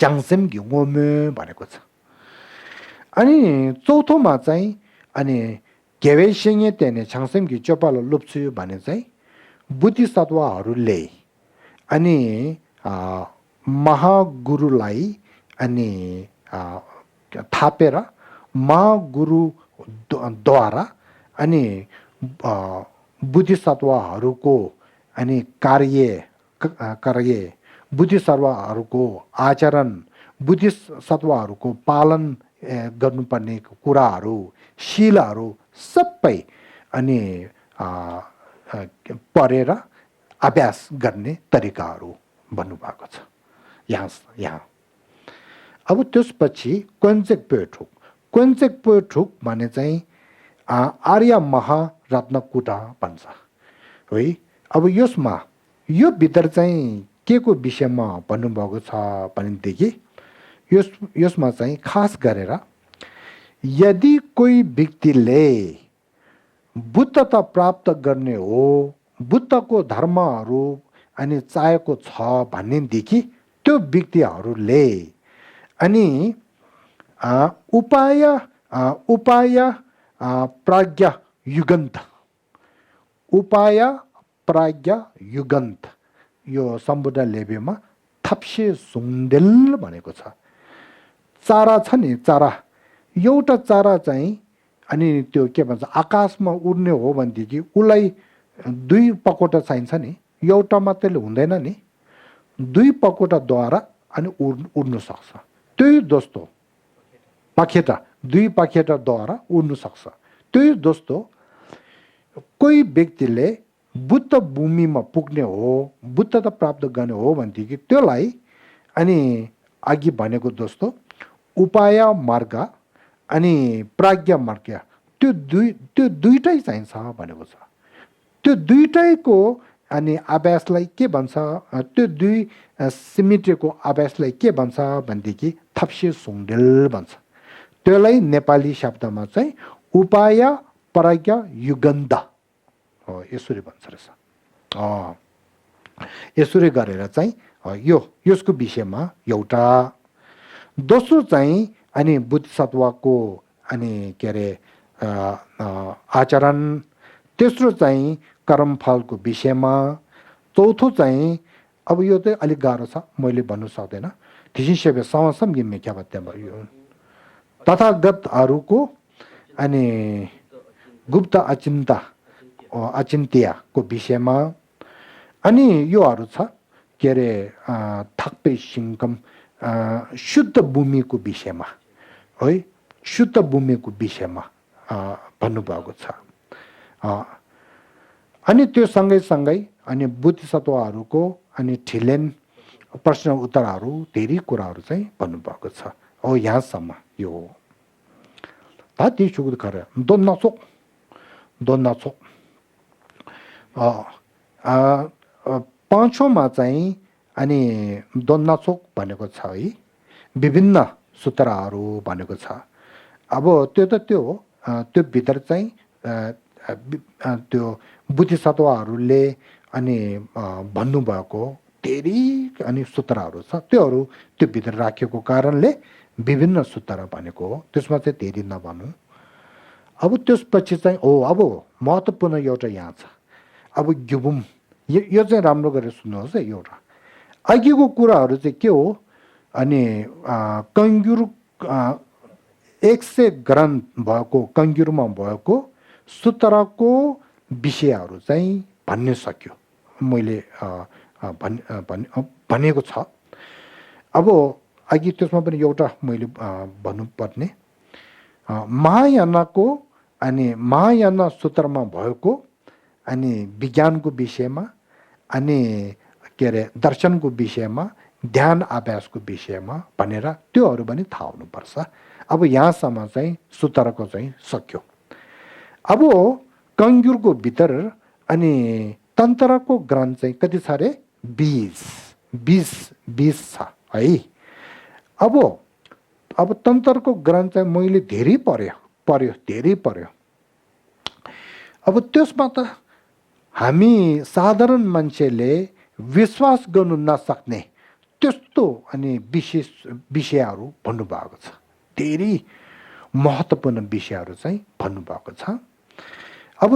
चाङसेम घिउमे भनेको छ अनि चौथोमा चाहिँ अनि केवेसिङे तेने चाङसेम घि चोपालो लुप्छु भने चाहिँ बुद्धिसत्वहरूले अनि महागुरुलाई अनि थापेर महागुरुद्वारा अनि बुद्धिसत्वहरूको अनि कार्य बुद्धिसत्वहरूको आचरण बुद्धिसत्वहरूको पालन गर्नुपर्ने कुराहरू शीलहरू सबै अनि पढेर अभ्यास गर्ने तरिकाहरू भन्नुभएको छ यहाँ अब त्यसपछि क्वेन्चेक पेठुक भने चाहिँ आर्य महारत्नकुटा भन्छ है अब यसमा यो भित्र चाहिँ के को विषयमा भन्नुभएको छ भनेदेखि यसमा चाहिँ खास गरेर यदि कोही व्यक्तिले बुद्धता प्राप्त गर्ने हो बुद्धको धर्महरू अनि चाहेको छ भनेदेखि त्यो व्यक्तिहरूले अनि उपाय प्राज्ञ युगन्त यो सम्बुद्ध लेबेमा थप्से सुन्डेल भनेको छ चारा छ नि चारा एउटा चारा चाहिँ अनि त्यो के भन्छ आकाशमा उड्ने हो भनेदेखि उसलाई 2 पकोटा चाहिन्छ नि एउटा मात्रै हुँदैन नि 2 पकोटाद्वारा अनि उड्नु सक्छ त्यही दोस्तो पाखेटा 2 पाखेटाद्वारा उड्नु सक्छ त्यही दोस्तो कोही व्यक्तिले बुद्ध भूमिमा पुग्ने हो बुद्धता प्राप्त गर्ने हो भनेदेखि त्यसलाई अनि अघि भनेको दोस्तो उपाय मार्ग अनि प्राज्ञा मार्ग त्यो दुईटै चाहिन्छ भनेको छ त्यो दुईटैको अनि अभ्यासलाई के भन्छ त्यो दुई सिमेट्रीको अभ्यासलाई के भन्छ भनेदेखि थप्से सुङडेल भन्छ त्यसलाई नेपाली शब्दमा चाहिँ उपाय प्राज्ञा युगन्ध हो यसरी भन्छ रहेछ यसरी गरेर चाहिँ यसको विषयमा एउटा दोस्रो चाहिँ अनि बुद्धिसत्वको अनि के अरे आचरण तेस्रो चाहिँ कर्मफलको विषयमा चौथो चाहिँ अब यो चाहिँ अलिक गाह्रो छ मैले भन्नु सक्दैन थिसिसेबे समसम गिम्मे क्या भत्या भयो तथागतहरूको अनि गुप्त अचिन्त्यको विषयमा अनि योहरू छ के अरे थक्पे सिङ्कम शुद्ध भूमिको विषयमा है शुद्ध भूमिको विषयमा भन्नुभएको छ अनि त्यो सँगै अनि बुद्धिसत्वहरूको अनि ठिलेन प्रश्न उत्तरहरू धेरै कुराहरू चाहिँ भन्नुभएको छ हो यहाँसम्म यो हो ती सुगु खरे दोन नाचोक पाँचौँमा चाहिँ अनि दोन्नाचोक भनेको छ है, विभिन्न सूत्रहरू भनेको छ। अब त्यो त त्यो हो, त्यो भित्र चाहिँ त्यो बुद्धिसत्वहरूले अनि भन्नुभएको धेरै अनि सूत्रहरू छ, त्योहरू त्यो भित्र राखेको कारणले विभिन्न सूत्र भनेको हो। त्यसमा चाहिँ धेरै नभनौँ। अब त्यसपछि चाहिँ अब महत्त्वपूर्ण एउटा यहाँ छ। अब ग्युबुम यो चाहिँ राम्रो गरेर सुन्नुहोस् है। एउटा अघिको कुराहरू चाहिँ के हो, अनि कङ्ग्युर 100 ग्राम भएको कङ्ग्युरमा भएको सूत्रको विषयहरू चाहिँ भन्ने सक्यो, मैले भनेको छ। अब अघि त्यसमा पनि एउटा मैले भन्नुपर्ने महायानको अनि महायान सूत्रमा भएको अनि विज्ञानको विषयमा अनि के अरे दर्शनको विषयमा ध्यान अभ्यासको विषयमा भनेर त्योहरू पनि थाहा हुनुपर्छ। अब यहाँसम्म चाहिँ सूत्रको चाहिँ सक्यो। अब कङ्ग्युरको भित्र अनि तन्त्रको ग्रन्थ चाहिँ कति छ अरे? 20 छ है। अब तन्त्रको ग्रन्थ चाहिँ मैले धेरै पढ्यो। अब त्यसमा त हामी साधारण मान्छेले विश्वास गर्नु नसक्ने त्यस्तो अनि विशेष विषयहरू भन्नुभएको छ। धेरै महत्त्वपूर्ण विषयहरू चाहिँ भन्नुभएको छ। अब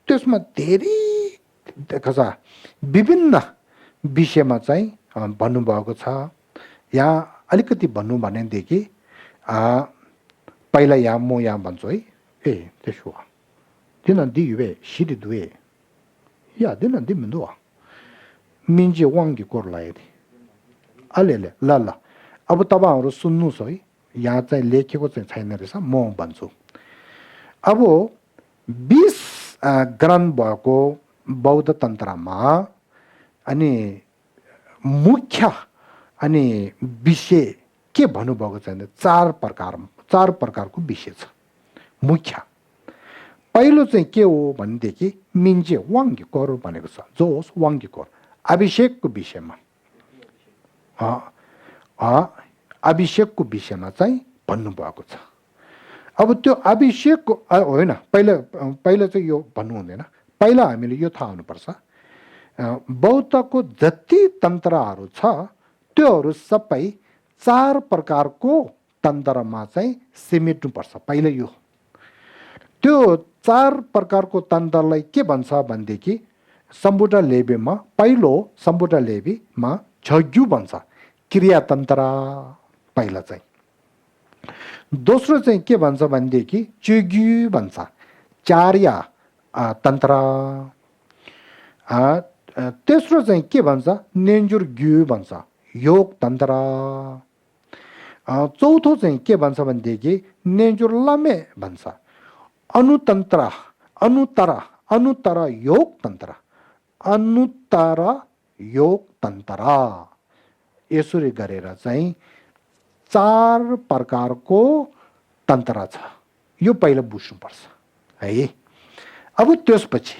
त्यसमा धेरै देखा छ, विभिन्न विषयमा चाहिँ भन्नुभएको छ। यहाँ अलिकति भन्नु भनेदेखि पहिला म यहाँ भन्छु है। त्यसो दिन दिवे सिडी दुवे या दिन दिमिन्दो मिन्जे वाङ्गी कोरलाई अले ल। अब तपाईँहरू सुन्नुहोस् है, यहाँ चाहिँ लेखेको चाहिँ छैन रहेछ, म भन्छु। अब 20 ग्रन्थ भएको बौद्ध तन्त्रमा अनि मुख्य अनि विषय के भन्नुभएको छ भने चार प्रकारको विषय छ मुख्य। पहिलो चाहिँ के हो भनेदेखि मिन्जे वाङ्गी कोर भनेको छ, जो होस् वाङ्गी कोर अभिषेकको विषयमा, अभिषेकको विषयमा चाहिँ भन्नुभएको छ। अब त्यो अभिषेकको होइन, पहिला चाहिँ यो भन्नु हुँदैन। पहिला हामीले यो थाहा हुनुपर्छ, बौद्धको जति तन्त्रहरू छ त्योहरू सबै 4 प्रकारको तन्त्रमा चाहिँ सिमेट्नुपर्छ। पहिला यो त्यो 4 प्रकारको तन्त्रलाई के भन्छ भनेदेखि सम्बुडा लेबीमा पहिलो सम्बुडा लेबीमा झग्यु भन्छ, क्रियातन्त्र पहिला चाहिँ। दोस्रो चाहिँ के भन्छ भनेदेखि चुग्यु भन्छ, चार्य तन्त्र। तेस्रो चाहिँ के भन्छ नेन्जुर ग्यु भन्छ, योग तन्त्र। चौथो चाहिँ के भन्छ भनेदेखि नेन्जुर लामे भन्छ, अनुत्तर योग तन्त्र, अनुत्तर योग तन्त्र। यसरी गरेर चाहिँ 4 प्रकारको तन्त्र छ। यो पहिला बुझ्नुपर्छ है। अब त्यसपछि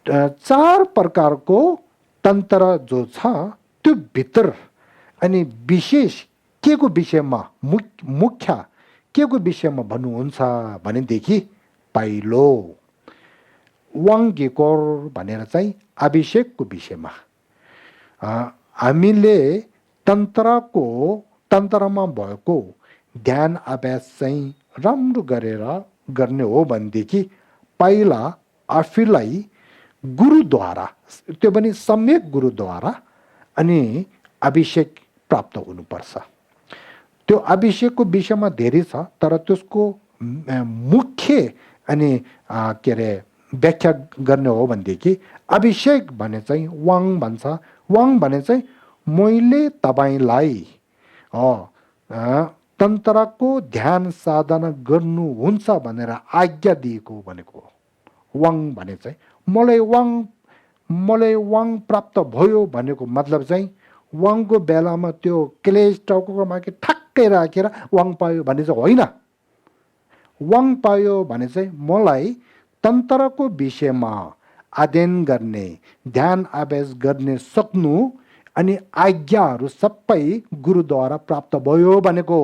4 प्रकारको तन्त्र जो छ त्यो भित्र अनि विशेष के को विषयमा मुख्य के को विषयमा भन्नुहुन्छ भनेदेखि पहिलो वाङ्गीकोर भनेर चाहिँ अभिषेकको विषयमा हामीले तन्त्रमा भएको ध्यान अभ्यास चाहिँ राम्रो गरेर गर्ने हो भनेदेखि पहिला आफूलाई गुरुद्वारा, त्यो पनि सम्यक गुरुद्वारा अनि अभिषेक प्राप्त हुनुपर्छ। त्यो अभिषेकको विषयमा धेरै छ, तर त्यसको मुख्य अनि के अरे व्याख्या गर्ने हो भनेदेखि अभिषेक भने चाहिँ वाङ भन्छ। वाङ भने चाहिँ मैले तपाईँलाई तन्त्रको ध्यान साधना गर्नुहुन्छ भनेर आज्ञा दिएको भनेको वाङ भने चाहिँ मलाई वाङ प्राप्त भयो भनेको मतलब चाहिँ वाङको बेलामा त्यो क्लेश टाउकोमा ठक्कै राखेर वाङ पायो भने चाहिँ होइन। वाङ पायो भने चाहिँ मलाई तन्त्रको विषयमा अध्ययन गर्ने ध्यान अभ्यास गर्ने सक्नु अनि आज्ञाहरू सबै गुरुद्वारा प्राप्त भयो भनेको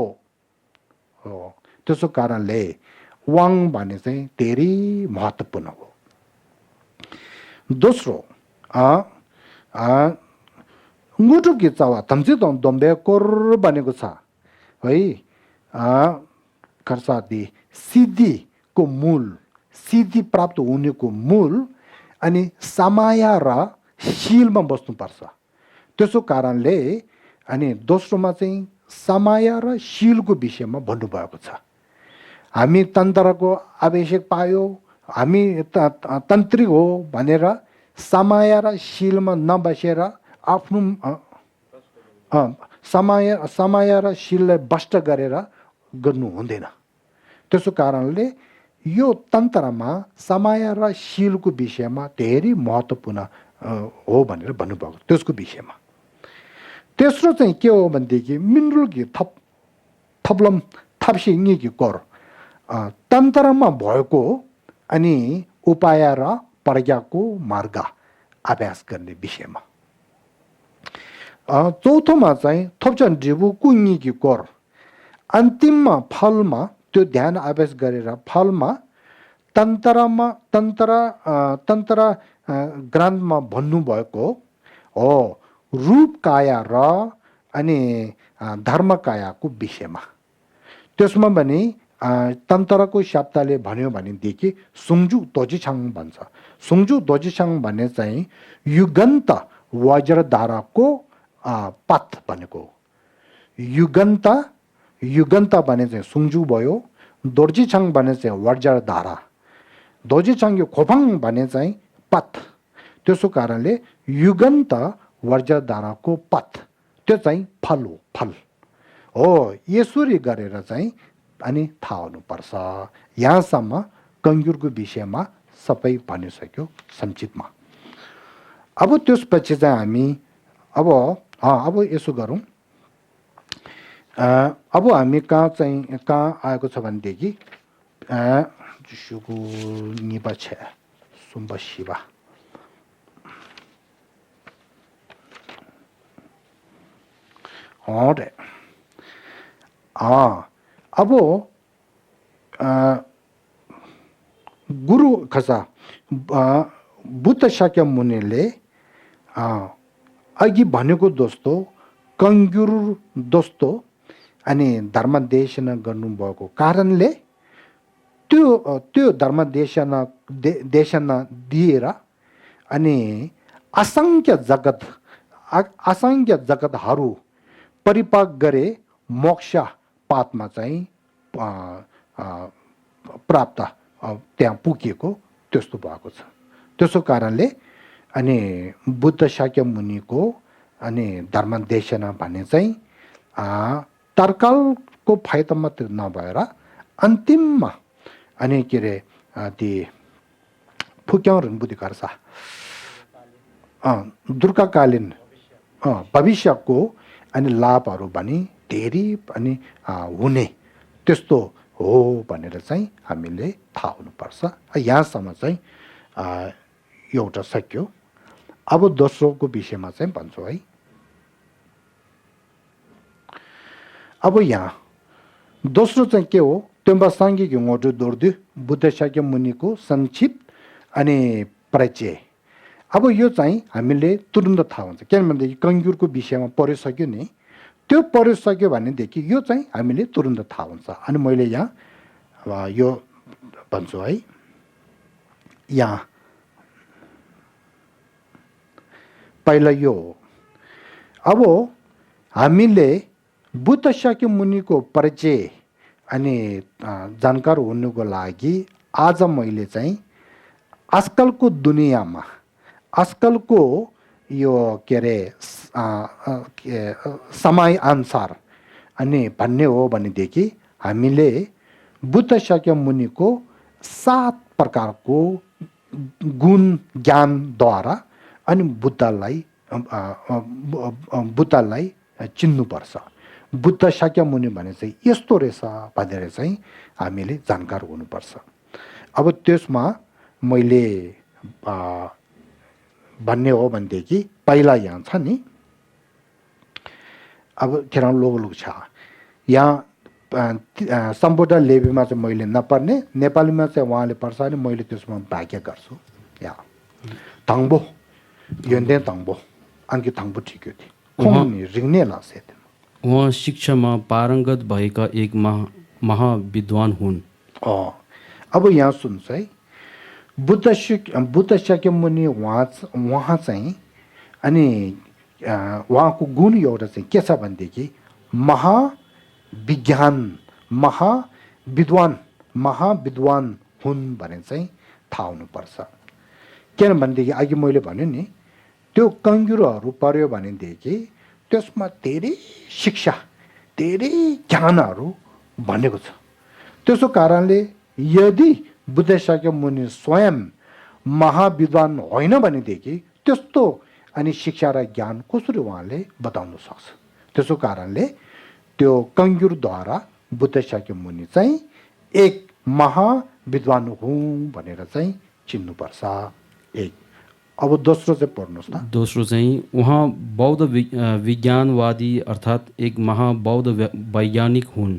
हो। त्यसो कारणले वाङ भने चाहिँ धेरै महत्त्वपूर्ण हो। दोस्रो मुटु गिचावा थम्सी दम्बे कोर भनेको छ है। खर्सादी सिद्धिको मूल, सिद्धि प्राप्त हुनेको मूल अनि समाया र शीलमा बस्नुपर्छ। त्यसो कारणले अनि दोस्रोमा चाहिँ समाया र शीलको विषयमा भन्नुभएको छ। हामी तन्त्रको आवश्यक पायो, हामी तन्त्रिक हो भनेर समाया र शीलमा नबसेर आफ्नो समाया र शीललाई बस्ट गरेर गर्नु हुँदैन। त्यसो कारणले यो तन्त्रमा समाया र शीलको विषयमा धेरै महत्त्वपूर्ण हो भनेर भन्नुभएको त्यसको विषयमा। तेस्रो चाहिँ के हो भनेदेखि मिनरलकी थप्लम थप्सिङ्गी कर तन्त्रमा भएको अनि उपाय र प्रज्ञाको मार्ग अभ्यास गर्ने विषयमा। चौथोमा चाहिँ थप्चन जिबु कुङ्गी कर अन्तिममा फलमा त्यो ध्यान अभ्यास गरेर फलमा तन्त्र ग्रन्थमा भन्नुभएको हो रूप काया र अनि धर्म कायाको विषयमा। त्यसमा भने तन्त्रको शब्दले भन्यो भनेदेखि सुङजु दोजिछाङ भन्छ। सुङजु दोजिछाङ भने चाहिँ युगन्त वज्रधाराको पथ भनेको। युगन्त भने चाहिँ सुङजु भयो, दोर्जिछाङ भने चाहिँ वज्रधारा, दोजिछाङ यो खोफाङ भने चाहिँ पथ। त्यसो कारणले युगन्त वज्रधाराको पथ त्यो चाहिँ फल हो, फल हो। यसरी गरेर चाहिँ अनि थाहा हुनुपर्छ। यहाँसम्म कङ्गुरको विषयमा सबै भनिसक्यो संक्षिप्तमा। अब त्यसपछि चाहिँ हामी अब यसो गरौँ। अब हामी कहाँ आएको छ भनेदेखि निबा छ सुम्बा शिवा रे। अब गुरु खसा बुद्ध शाक्य मुनिले अघि भनेको दोस्तो कङ्गुर दोस्तो अनि धर्म देशना गर्नुभएको कारणले त्यो धर्म देशना दिएर अनि असङ्ख्य जगतहरू परिपाक गरे मोक्ष पातमा चाहिँ प्राप्त त्यहाँ पुगेको त्यस्तो भएको छ। त्यसो कारणले अनि बुद्ध शाक्य मुनिको अनि धर्म देशना भन्ने चाहिँ तर्कालको फाइदा मात्र नभएर अन्तिममा अनि के अरे ती फुक्याउनु बुद्धि गर्छ दुर्गाकालीन भविष्यको अनि लाभहरू पनि धेरै अनि हुने त्यस्तो हो भनेर चाहिँ हामीले थाहा हुनुपर्छ। यहाँसम्म चाहिँ एउटा सक्यो। अब दोस्रोको विषयमा चाहिँ भन्छु है। अब यहाँ दोस्रो चाहिँ के हो त्योम्बा साङ्गिक मोटो दोर्दु बुद्ध शाक्य मुनिको संक्षिप्त अनि परिचय। अब यो चाहिँ हामीले तुरुन्त थाहा हुन्छ किनभनेदेखि कङ्गुरको विषयमा पढिसक्यो नि। त्यो पढिसक्यो भनेदेखि यो चाहिँ हामीले तुरुन्त थाहा हुन्छ। अनि मैले यहाँ यो भन्छु है। यहाँ पहिला यो हो। अब हामीले बुद्ध शाक्य मुनिको परिचय अनि जानकार हुनुको लागि आज मैले चाहिँ आजकलको दुनियाँमा आजकलको यो के अरे समय अनुसार अनि भन्ने हो भनेदेखि हामीले बुद्ध शाक्य मुनिको 7 प्रकारको गुण ज्ञानद्वारा अनि बुद्धलाई चिन्नुपर्छ। बुद्ध शाक्य मुनि भने चाहिँ यस्तो रहेछ भनेर चाहिँ हामीले जानकार हुनुपर्छ। अब त्यसमा मैले भन्ने हो भनेदेखि पहिला यहाँ छ नि अब किरण लोग छ यहाँ सम्बोधन लेबीमा चाहिँ मैले नपर्ने नेपालीमा चाहिँ उहाँले पर्छ भने मैले त्यसमा भाग्य गर्छु यहाँ तङ्बो योन्दे तङ्बो अन्की तङ्बो ठिक्यो थियो खुम्नी रिङ्ने लासे उहाँ शिक्षामा पारङ्गत भएका एक महाविद्वान हुन् अब यहाँ सुन्छ है बुद्ध शाक्यमुनि उहाँ चाहिँ अनि उहाँको गुण एउटा चाहिँ के छ भनेदेखि महाविद्वान हुन् भने चाहिँ थाहा हुनुपर्छ किनभनेदेखि अघि मैले भने नि त्यो कङ्गुरोहरू पर्यो भनेदेखि त्यसमा धेरै शिक्षा धेरै ज्ञानहरू भनेको छ त्यसो कारणले यदि बुद्ध शाक्यमुनि स्वयं महाविद्वान होइन भनेदेखि त्यस्तो अनि शिक्षा र ज्ञान कसरी उहाँले बताउन सक्छ त्यसो कारणले त्यो कङ्गुरद्वारा बुद्ध शाक्यमुनि चाहिँ एक महाविद्वान हुँ भनेर चाहिँ चिन्नुपर्छ एक अब दोस्रो चाहिँ पढ्नुहोस् न दोस्रो चाहिँ उहाँ बौद्ध विज्ञानवादी अर्थात् एक महाबौद्ध वैज्ञानिक हुन्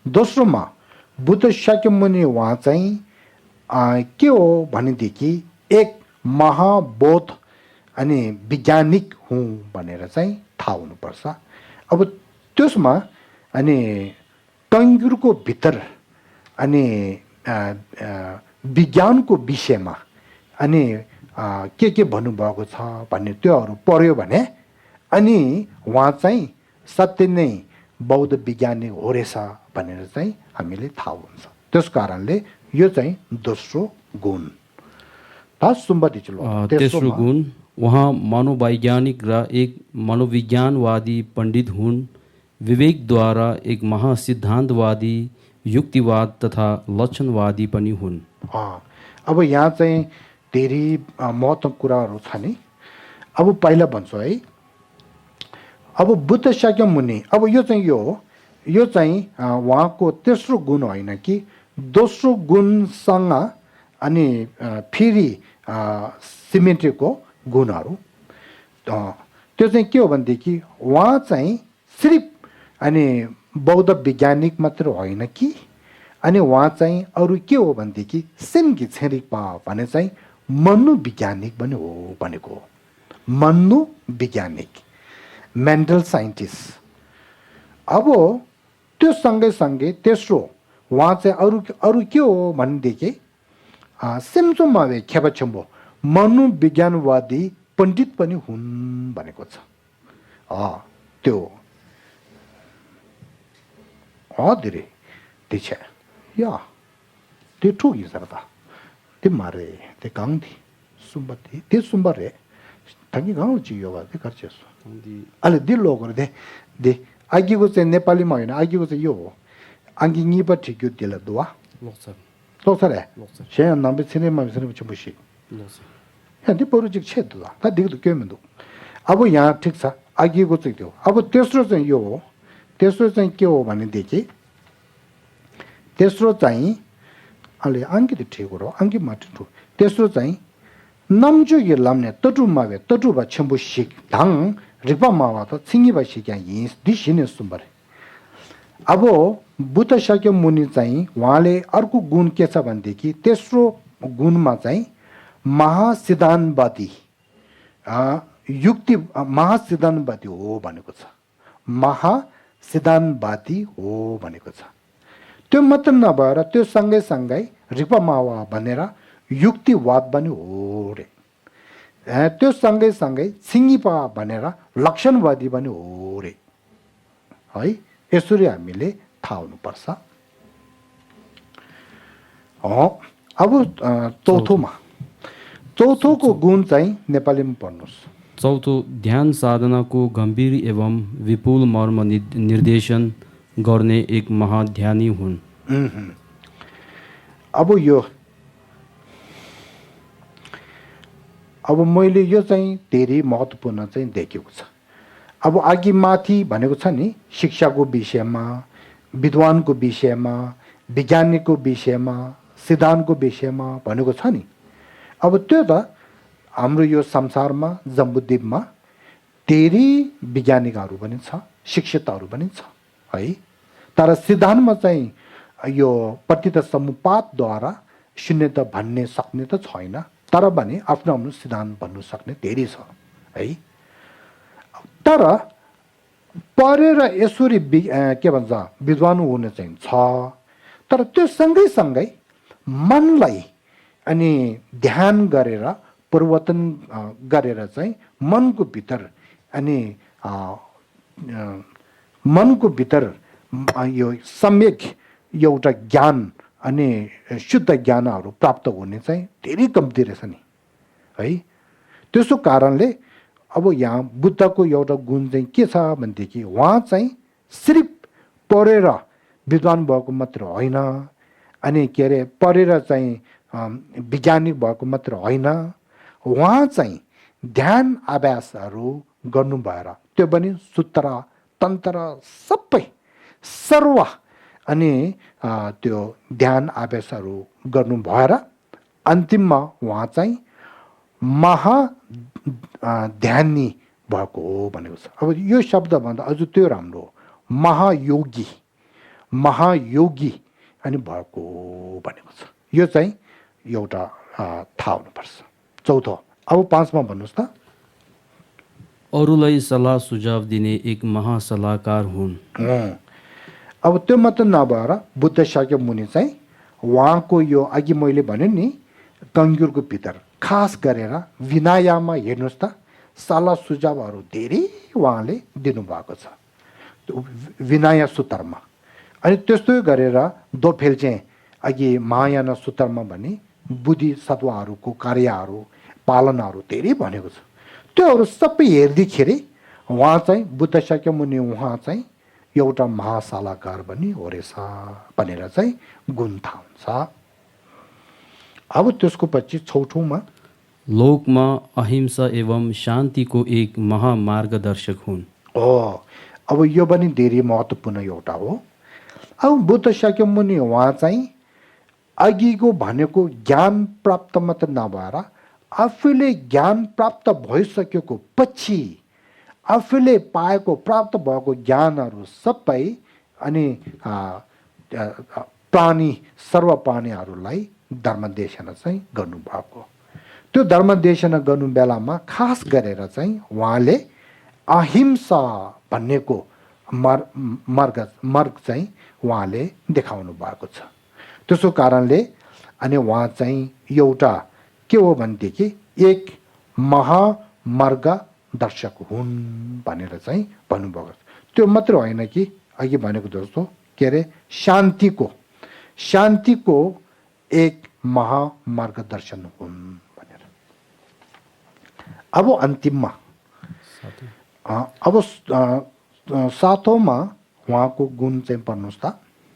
दोस्रोमा बुद्ध शाक्यमुनि उहाँ चाहिँ के हो भनेदेखि एक महाबौद्ध अनि वैज्ञानिक हुँ भनेर चाहिँ थाहा हुनुपर्छ अब त्यसमा अनि कङ्गुरको भित्र अनि विज्ञानको विषयमा अनि के भन्नुभएको छ भन्ने त्योहरू पढ्यो भने अनि उहाँ चाहिँ सत्य नै बौद्ध वैज्ञानिक हो रहेछ भनेर चाहिँ हामीले थाहा हुन्छ त्यस कारणले यो चाहिँ दोस्रो गुण तेस्रो गुण उहाँ मनोवैज्ञानिक र एक मनोविज्ञानवादी पण्डित हुन् विवेकद्वारा एक महासिद्धान्तवादी युक्तिवाद तथा लक्षणवादी पनि हुन् अब यहाँ चाहिँ धेरै महत्त्वपूर्ण कुराहरू छ नि अब पहिला भन्छु है अब बुद्ध शाक्यमुनि अब यो चाहिँ उहाँको तेस्रो गुण होइन कि दोस्रो गुणसँग अनि फेरि सिमेन्टेको गुणहरू त्यो चाहिँ के हो भनेदेखि उहाँ चाहिँ सिर्फ अनि बौद्ध वैज्ञानिक मात्र होइन कि अनि उहाँ चाहिँ अरू के हो भनेदेखि सेन्की छेरिपा भने चाहिँ मनोवैज्ञानिक पनि हो भनेको मनोवैज्ञानिक मेन्टल साइन्टिस्ट अब त्यो सँगै तेस्रो उहाँ चाहिँ अरू के हो भनेदेखि सेम्सोमा खेपाछम्बो मनोविज्ञानवादी पण्डित पनि हुन् भनेको छ त्यो धेरै त्यही या त्यो ठुकी सर्दा त्यो मारे त्यो गाउँथी सुम्बा त्यो सुम्बा रे ठगी गाउँ चियो भए त्यो खर्च अहिले दिल्लो गरे दे अघिको चाहिँ नेपालीमा होइन अघिको चाहिँ यो हो अघि निपा ठिक्यो त्यसलाई दुवा लोक्छ रे से नम्बे सिनेमा मुसी त्यो बरु चाहिँ छेद ता दिएको के मिन्दो अब यहाँ ठिक छ अघिको चाहिँ त्यो अब तेस्रो चाहिँ यो हो तेस्रो चाहिँ के हो भनेदेखि तेस्रो चाहिँ अहिले अंकित ठिक हो अंकि मात्र ठुक तेस्रो चाहिँ नम्जो ये लाम्ने तटुमा वे तटुबा छम्बु सिक ढाङ रिपा मावा त छिङिबा सिक्या यस दिसिने सुम्बर अब बुद्ध शाक्यमुनि चाहिँ उहाँले अर्को गुण के छ भनेदेखि तेस्रो गुणमा चाहिँ महासिद्धान्तवादी युक्ति महासिद्धान्तवादी हो भनेको छ महासिद्धान्तवादी हो भनेको छ त्यो मात्र नभएर त्यो सँगै रिपा मावा भनेर युक्तिवाद पनि हो रे त्यो सँगै छिङिपा भनेर लक्षणवादी पनि हो रे है यसरी हामीले थाहा हुनुपर्छ अब चौथोको गुण चाहिँ नेपालीमा पढ्नुहोस् चौथो ध्यान साधनाको गम्भीर एवं विपुल मर्म निर्देशन गर्ने एक महाध्यानी हुन् अब मैले यो चाहिँ धेरै महत्त्वपूर्ण चाहिँ देखेको छ अब अघि माथि भनेको छ नि शिक्षाको विषयमा विद्वानको विषयमा वैज्ञानिकको विषयमा सिद्धान्तको विषयमा भनेको छ नि अब त्यो त हाम्रो यो संसारमा जम्बुद्वीपमा धेरै वैज्ञानिकहरू पनि छ, शिक्षितहरू पनि छ है। तर सिद्धान्तमा चाहिँ यो पतित समुपातद्वारा शून्य त भन्ने सक्ने त छैन, तर पनि आफ्नो आफ्नो सिद्धान्त भन्नु सक्ने धेरै छ है। तर पढेर यसरी के भन्छ विद्वान हुने चाहिँ छ, तर त्यो सँगै मनलाई अनि ध्यान गरेर परिवर्तन गरेर चाहिँ मनको भित्र अनि मनको भित्र यो सम्यक एउटा ज्ञान अनि शुद्ध ज्ञानहरू प्राप्त हुने चाहिँ धेरै कम्ती रहेछ नि है। त्यसो कारणले अब यहाँ बुद्धको एउटा गुण चाहिँ के छ भनेदेखि उहाँ चाहिँ सिर्फ पढेर विद्वान भएको मात्र होइन, अनि के अरे पढेर चाहिँ वैज्ञानिक भएको मात्र होइन, उहाँ चाहिँ ध्यान अभ्यासहरू गर्नु भएर त्यो पनि सूत्र तन्त्र सबै सर्व अनि त्यो ध्यान अभ्यासहरू गर्नु भएर अन्तिममा उहाँ चाहिँ महा ध्यानी भएको हो भनेको छ। अब यो शब्दभन्दा अझ त्यो राम्रो हो, महायोगी अनि भएको हो भनेको छ। यो चाहिँ एउटा थाहा हुनुपर्छ। चौथो, अब 5मा भन्नुहोस् त। अरूलाई सल्लाह सुझाव दिने एक महासल्लाहकार हुन्। अब त्यो मात्र नभएर बुद्ध शाक्य मुनि चाहिँ उहाँको यो अघि मैले भने नि कङ्ग्युरको भित्र खास गरेर विनयमा हेर्नुहोस् त, सल्लाह सुझावहरू धेरै उहाँले दिनुभएको छ विनय सूत्रमा। अनि त्यस्तै गरेर दोफेल चाहिँ अघि महायान सूत्रमा भने बुद्धि सत्वहरूको कार्यहरू पालनहरू धेरै भनेको छ। त्योहरू सबै हेर्दाखेरि उहाँ चाहिँ बुद्ध शाक्य मुनि उहाँ चाहिँ एउटा महासल्लाहकार पनि हो रहेछ भनेर चाहिँ गुण थाहा हुन्छ। अब त्यसको पछि 6औँमा लोकमा अहिंसा एवं शान्तिको एक महामार्गदर्शक हुन्। अब यो पनि धेरै महत्त्वपूर्ण एउटा हो। अब बुद्ध शाक्य मुनि उहाँ चाहिँ अघिको भनेको ज्ञान प्राप्त मात्र नभएर आफूले ज्ञान प्राप्त भइसकेको पछि आफूले पाएको प्राप्त भएको ज्ञानहरू सबै अनि सर्व प्राणीहरूलाई धर्मदेशना चाहिँ गर्नुभएको। त्यो धर्मदेशना गर्नु बेलामा खास गरेर चाहिँ उहाँले अहिंसा भन्नेको मार्ग चाहिँ उहाँले देखाउनु भएको छ। त्यसो कारणले अनि उहाँ चाहिँ एउटा के हो भनेदेखि एक महामार्ग दर्शक हुन् भनेर चाहिँ भन्नुभएको छ। त्यो मात्र होइन कि अघि भनेको जस्तो के अरे शान्तिको एक महामार्गदर्शन हुन् भनेर। अब अन्तिममा अब 7औँमा उहाँको गुण चाहिँ पढ्नुहोस् त।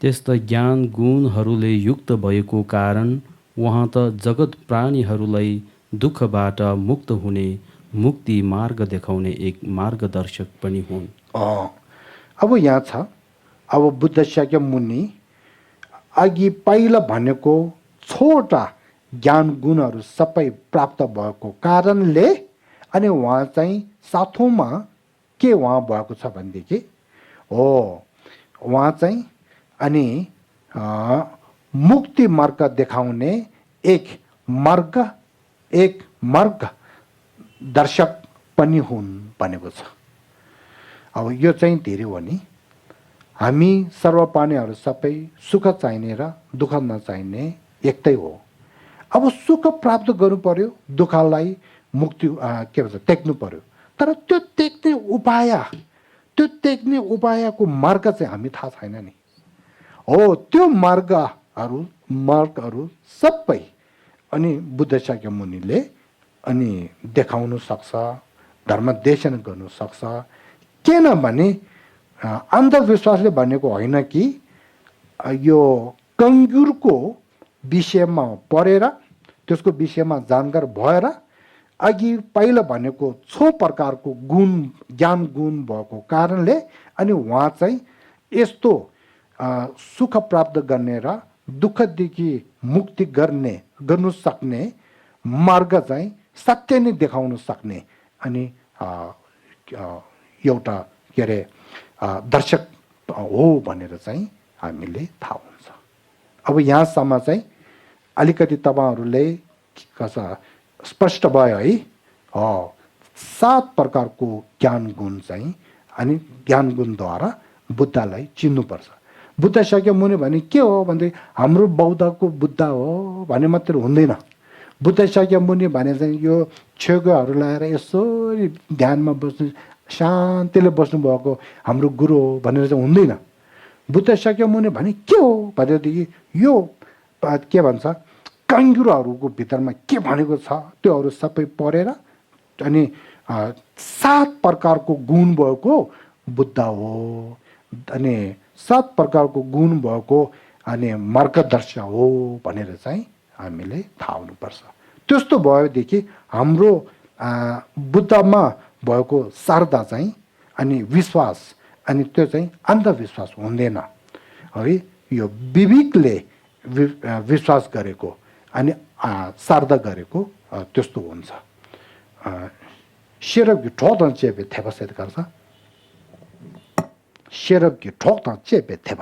त्यस्ता ज्ञान गुणहरूले युक्त भएको कारण उहाँ त जगत प्राणीहरूलाई दुःखबाट मुक्त हुने मुक्ति मार्ग देखाउने एक मार्गदर्शक पनि हुन्। अब यहाँ छ, अब बुद्ध शाक्य मुनि अघि पहिला भनेको छोटा ज्ञान गुणहरू सबै प्राप्त भएको कारणले अनि उहाँ चाहिँ 7औँमा के उहाँ भएको छ भनेदेखि उहाँ चाहिँ अनि मुक्ति मार्ग देखाउने एक मार्ग दर्शक पनि हुन् भनेको छ। अब यो चाहिँ धेरै हो नि, हामी सर्व प्राणीहरू सबै सुख चाहिने र दुःख नचाहिने एकै हो। अब सुख प्राप्त गर्नु पर्यो, दुःखलाई मुक्ति के भन्छ त्याग्नु पर्यो। तर त्यो त्याग्ने उपायको मार्ग चाहिँ हामी थाहा छैन नि। त्यो मार्गहरू सबै अनि बुद्ध शाक्य मुनिले अनि देखाउन सक्छ, धर्मदेशन गर्नु सक्छ। किनभने अन्धविश्वासले भनेको होइन कि यो कङ्ग्युरको विषयमा पढेर त्यसको विषयमा जानकार भएर अघि पहिला भनेको 6 प्रकारको ज्ञान गुण भएको कारणले अनि उहाँ चाहिँ यस्तो सुख प्राप्त गर्ने र दुःखदेखि मुक्ति गर्नु सक्ने मार्ग चाहिँ सत्य नै देखाउन सक्ने अनि एउटा के अरे दर्शक हो भनेर चाहिँ हामीले थाहा हुन्छ। अब यहाँसम्म चाहिँ अलिकति तपाईहरुले कसा स्पष्ट भयो है। 7 प्रकारको ज्ञान गुण चाहिँ अनि ज्ञान गुणद्वारा बुद्धलाई चिन्नुपर्छ। बुद्ध शाक्यमुनि भने के हो भन्दै हाम्रो बौद्धको बुद्ध हो भने मात्र हुँदैन। बुद्ध शाक्यमुनि भने चाहिँ यो छेगोहरु लाएर यसरी ध्यानमा बस्नु शान्तिले बस्नु भएको हाम्रो गुरु हो भनेर चाहिँ हुँदैन। बुद्ध शाक्यमुनि भने के हो भनेदेखि यो के भन्छ काङ्गुरोहरुको भितरमा के भनेको छ त्योहरु सबै पढेर अनि 7 प्रकारको गुण भएको बुद्ध हो अनि 7 प्रकारको गुण भएको अनि मार्गदर्शक हो भनेर चाहिँ हामीले थाहा हुनुपर्छ। त्यस्तो भएदेखि हाम्रो बुद्धमा भएको श्रद्धा चाहिँ अनि विश्वास अनि त्यो चाहिँ अन्धविश्वास हुँदैन है। यो विवेकले विश्वास गरेको अनि श्रद्धा गरेको त्यस्तो हुन्छ। 세력이 조던 제베 대바세드 가서 세력이 조던 제베 대바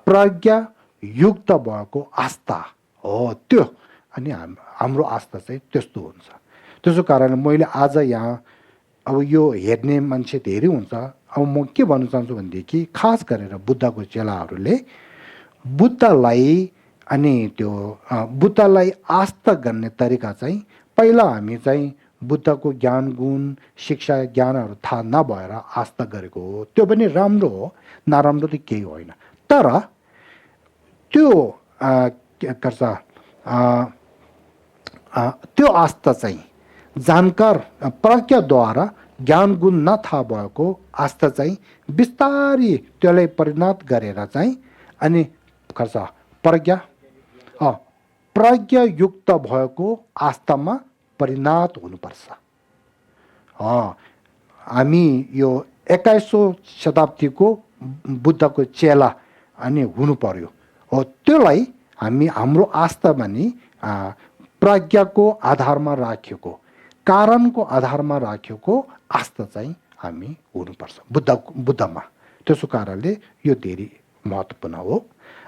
प्रज्ञा युक्त भएको आस्था हो त्यो अनि हाम्रो आस्था चाहिँ त्यस्तो हुन्छ। त्यसो कारण मैले आज यहाँ अब यो हेर्ने मान्छे धेरै हुन्छ। अब म के भन्न चाहन्छु भनेदेखि खास गरेर बुद्धको चेलाहरूले बुद्धलाई अनि त्यो बुद्धलाई आस्था गर्ने तरिका चाहिँ पहिला हामी चाहिँ बुद्धको ज्ञान गुण शिक्षा ज्ञानहरु थाहा नभएर आस्था गरेको हो। त्यो पनि राम्रो हो नराम्रो त केही होइन। तर त्यो के गर्छ त्यो आस्था चाहिँ जानकार प्रज्ञाद्वारा ज्ञान गुण नथाहा भएको आस्था चाहिँ बिस्तारी त्यसलाई परिणत गरेर चाहिँ अनि गर्छ प्रज्ञा युक्त भएको आस्थामा परिणत हुनुपर्छ। हामी यो 21औं शताब्दीको बुद्धको चेला अनि हुनु पर्यो हो। त्यसलाई हामी हाम्रो आस्था पनि प्रज्ञाको आधारमा राखेको कारणको आधारमा राखेको आस्था चाहिँ हामी हुनुपर्छ बुद्धमा। त्यसो कारणले यो धेरै महत्त्वपूर्ण हो।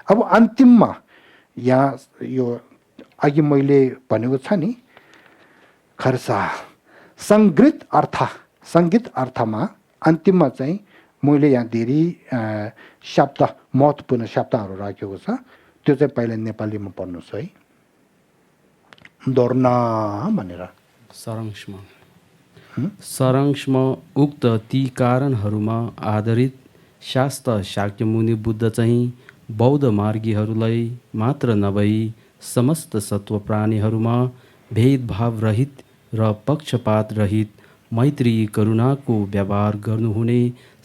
अब अन्तिममा यहाँ यो अघि मैले भनेको छ नि खर्सा संगीत अर्थमा अन्तिममा चाहिँ मैले यहाँ धेरै शब्द महत्त्वपूर्ण शब्दहरू राखेको छ। त्यो चाहिँ पहिला नेपालीमा पढ्नुस् है। दर्ना भनेर सारांशमा उक्त ती कारणहरूमा आधारित शास्त्र शाक्यमुनि बुद्ध चाहिँ बौद्ध मार्गीहरूलाई मात्र नभई समस्त सत्व प्राणीहरूमा भेदभाव रहित र पक्षपात रहित मैत्री करुणाको व्यवहार गर्नुहुने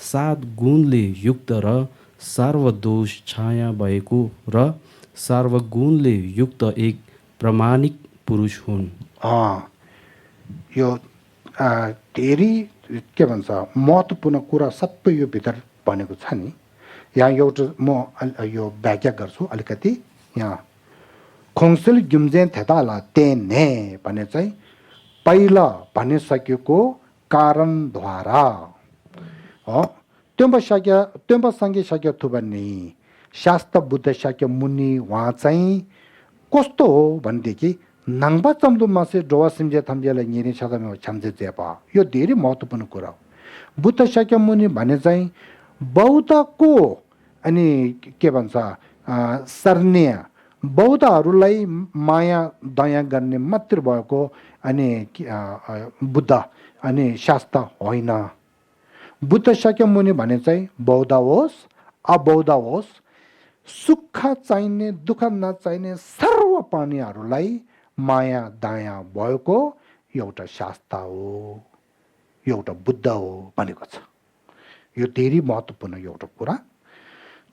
7 गुणले युक्त र सर्वदोष छाया भएको र सर्वगुणले युक्त एक प्रामाणिक पुरुष हुन्। यो धेरै के भन्छ महत्त्वपूर्ण कुरा सबै यो भित्र भनेको छ नि। यहाँ एउटा म यो व्याख्या गर्छु अलिकति। यहाँ खोङसेल ग्युम्जेन थेताला तेने भने चाहिँ पहिला भनिसकेको कारणद्वारा त्योम्ब सँगै सक्यो थुबन्ने शास्त्र बुद्ध सक्यो मुनि उहाँ चाहिँ कस्तो हो भनेदेखि नाङ्बा चम्दुमा से डोवा सिम्जे थम्जेलाई निने छदमे छम्जे जेपा। यो धेरै महत्त्वपूर्ण कुरा हो। बुद्ध सक्यो मुनि भने चाहिँ बौद्धको अनि के भन्छ सर्ने बौद्धहरूलाई माया दया गर्ने मात्र भएको अनि बुद्ध अनि शास्त्र होइन। बुद्ध सक्यो मुनि भने चाहिँ बौद्ध होस् अबौद्ध होस् सुख चाहिने दुःख नचाहिने सर्व प्राणीहरूलाई माया दया भएको एउटा शास्त्र हो एउटा बुद्ध हो भनेको छ। यो धेरै महत्त्वपूर्ण एउटा कुरा।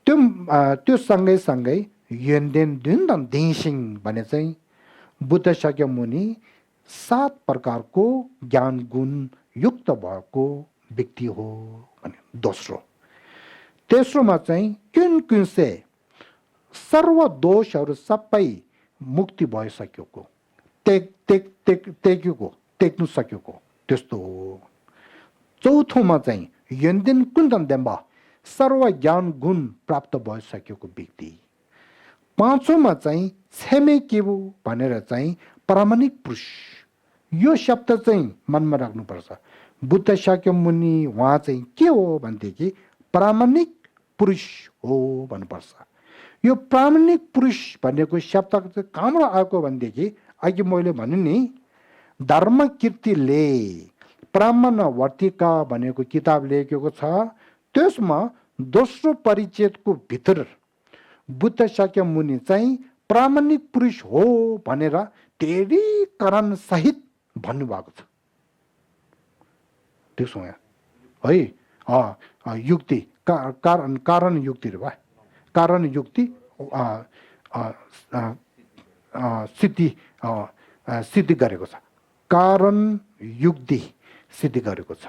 त्यो सँगै सँगै यन्देन दुन्दन दिङसिङ भने चाहिँ बुद्ध सक्यो मुनि 7 प्रकारको ज्ञान गुण युक्त भएको व्यक्ति हो भने दोस्रो। तेस्रोमा चाहिँ कुन से सर्व दोषहरू सबै मुक्ति भइसकेको 떼규고 떼누 사규고 त्यसतो चौथोमा चाहिँ यन्दिन कुन्दन देम्बा सर्व ज्ञान गुण प्राप्त भइसकेको व्यक्ति पाँचौंमा चाहिँ छेमे केबु भनेर चाहिँ प्रामाणिक पुरुष यो शब्द चाहिँ मनमा राख्नुपर्छ बुद्ध शाक्य मुनि उहाँ चाहिँ के हो भनेदेखि प्रामाणिक पुरुष हो भन्नुपर्छ यो प्रामाणिक पुरुष भनेको शब्द चाहिँ कहाँबाट आएको भनेदेखि अघि मैले भने नि धर्म कीर्तिले ब्राह्मण वर्तिका भनेको किताब लेखेको छ त्यसमा दोस्रो परिच्छेदको भित्र बुद्ध शाक्य मुनि चाहिँ प्रामाणिक पुरुष हो भनेर धेरै कारण सहित भन्नुभएको छ त्यसो है युक्ति कारण युक्ति रे भा कारण युक्ति सिद्धि गरेको छ कारण युक्ति सिद्धि गरेको छ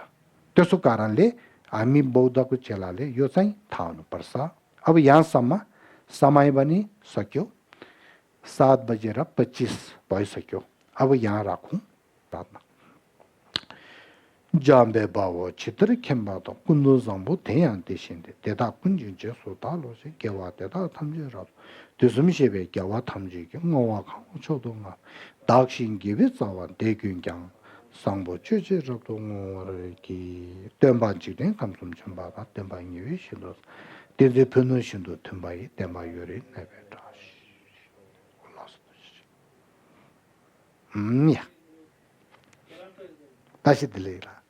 त्यसो कारणले हामी बौद्धको चेलाले यो चाहिँ थाहा हुनुपर्छ अब यहाँसम्म समय पनि सक्यो 7:25 भइसक्यो अब यहाँ राखौँ प्रार्थना जाम्बे बाबो चित्र खेम्बातो कुन्दो जम्बो धेयान देशिन्데 대다 군진제 소다로세 개와 대다 탐지라도 되숨시베 개와 탐지게 뭐와 가고 초동아 닥신기비 자와 대균경 상보 주제로도 뭐르기 땜반지된 감좀 좀 받아 땜반이 위신도 대대 변호신도 템바이 땜바요리 내베다 야 다시 들리라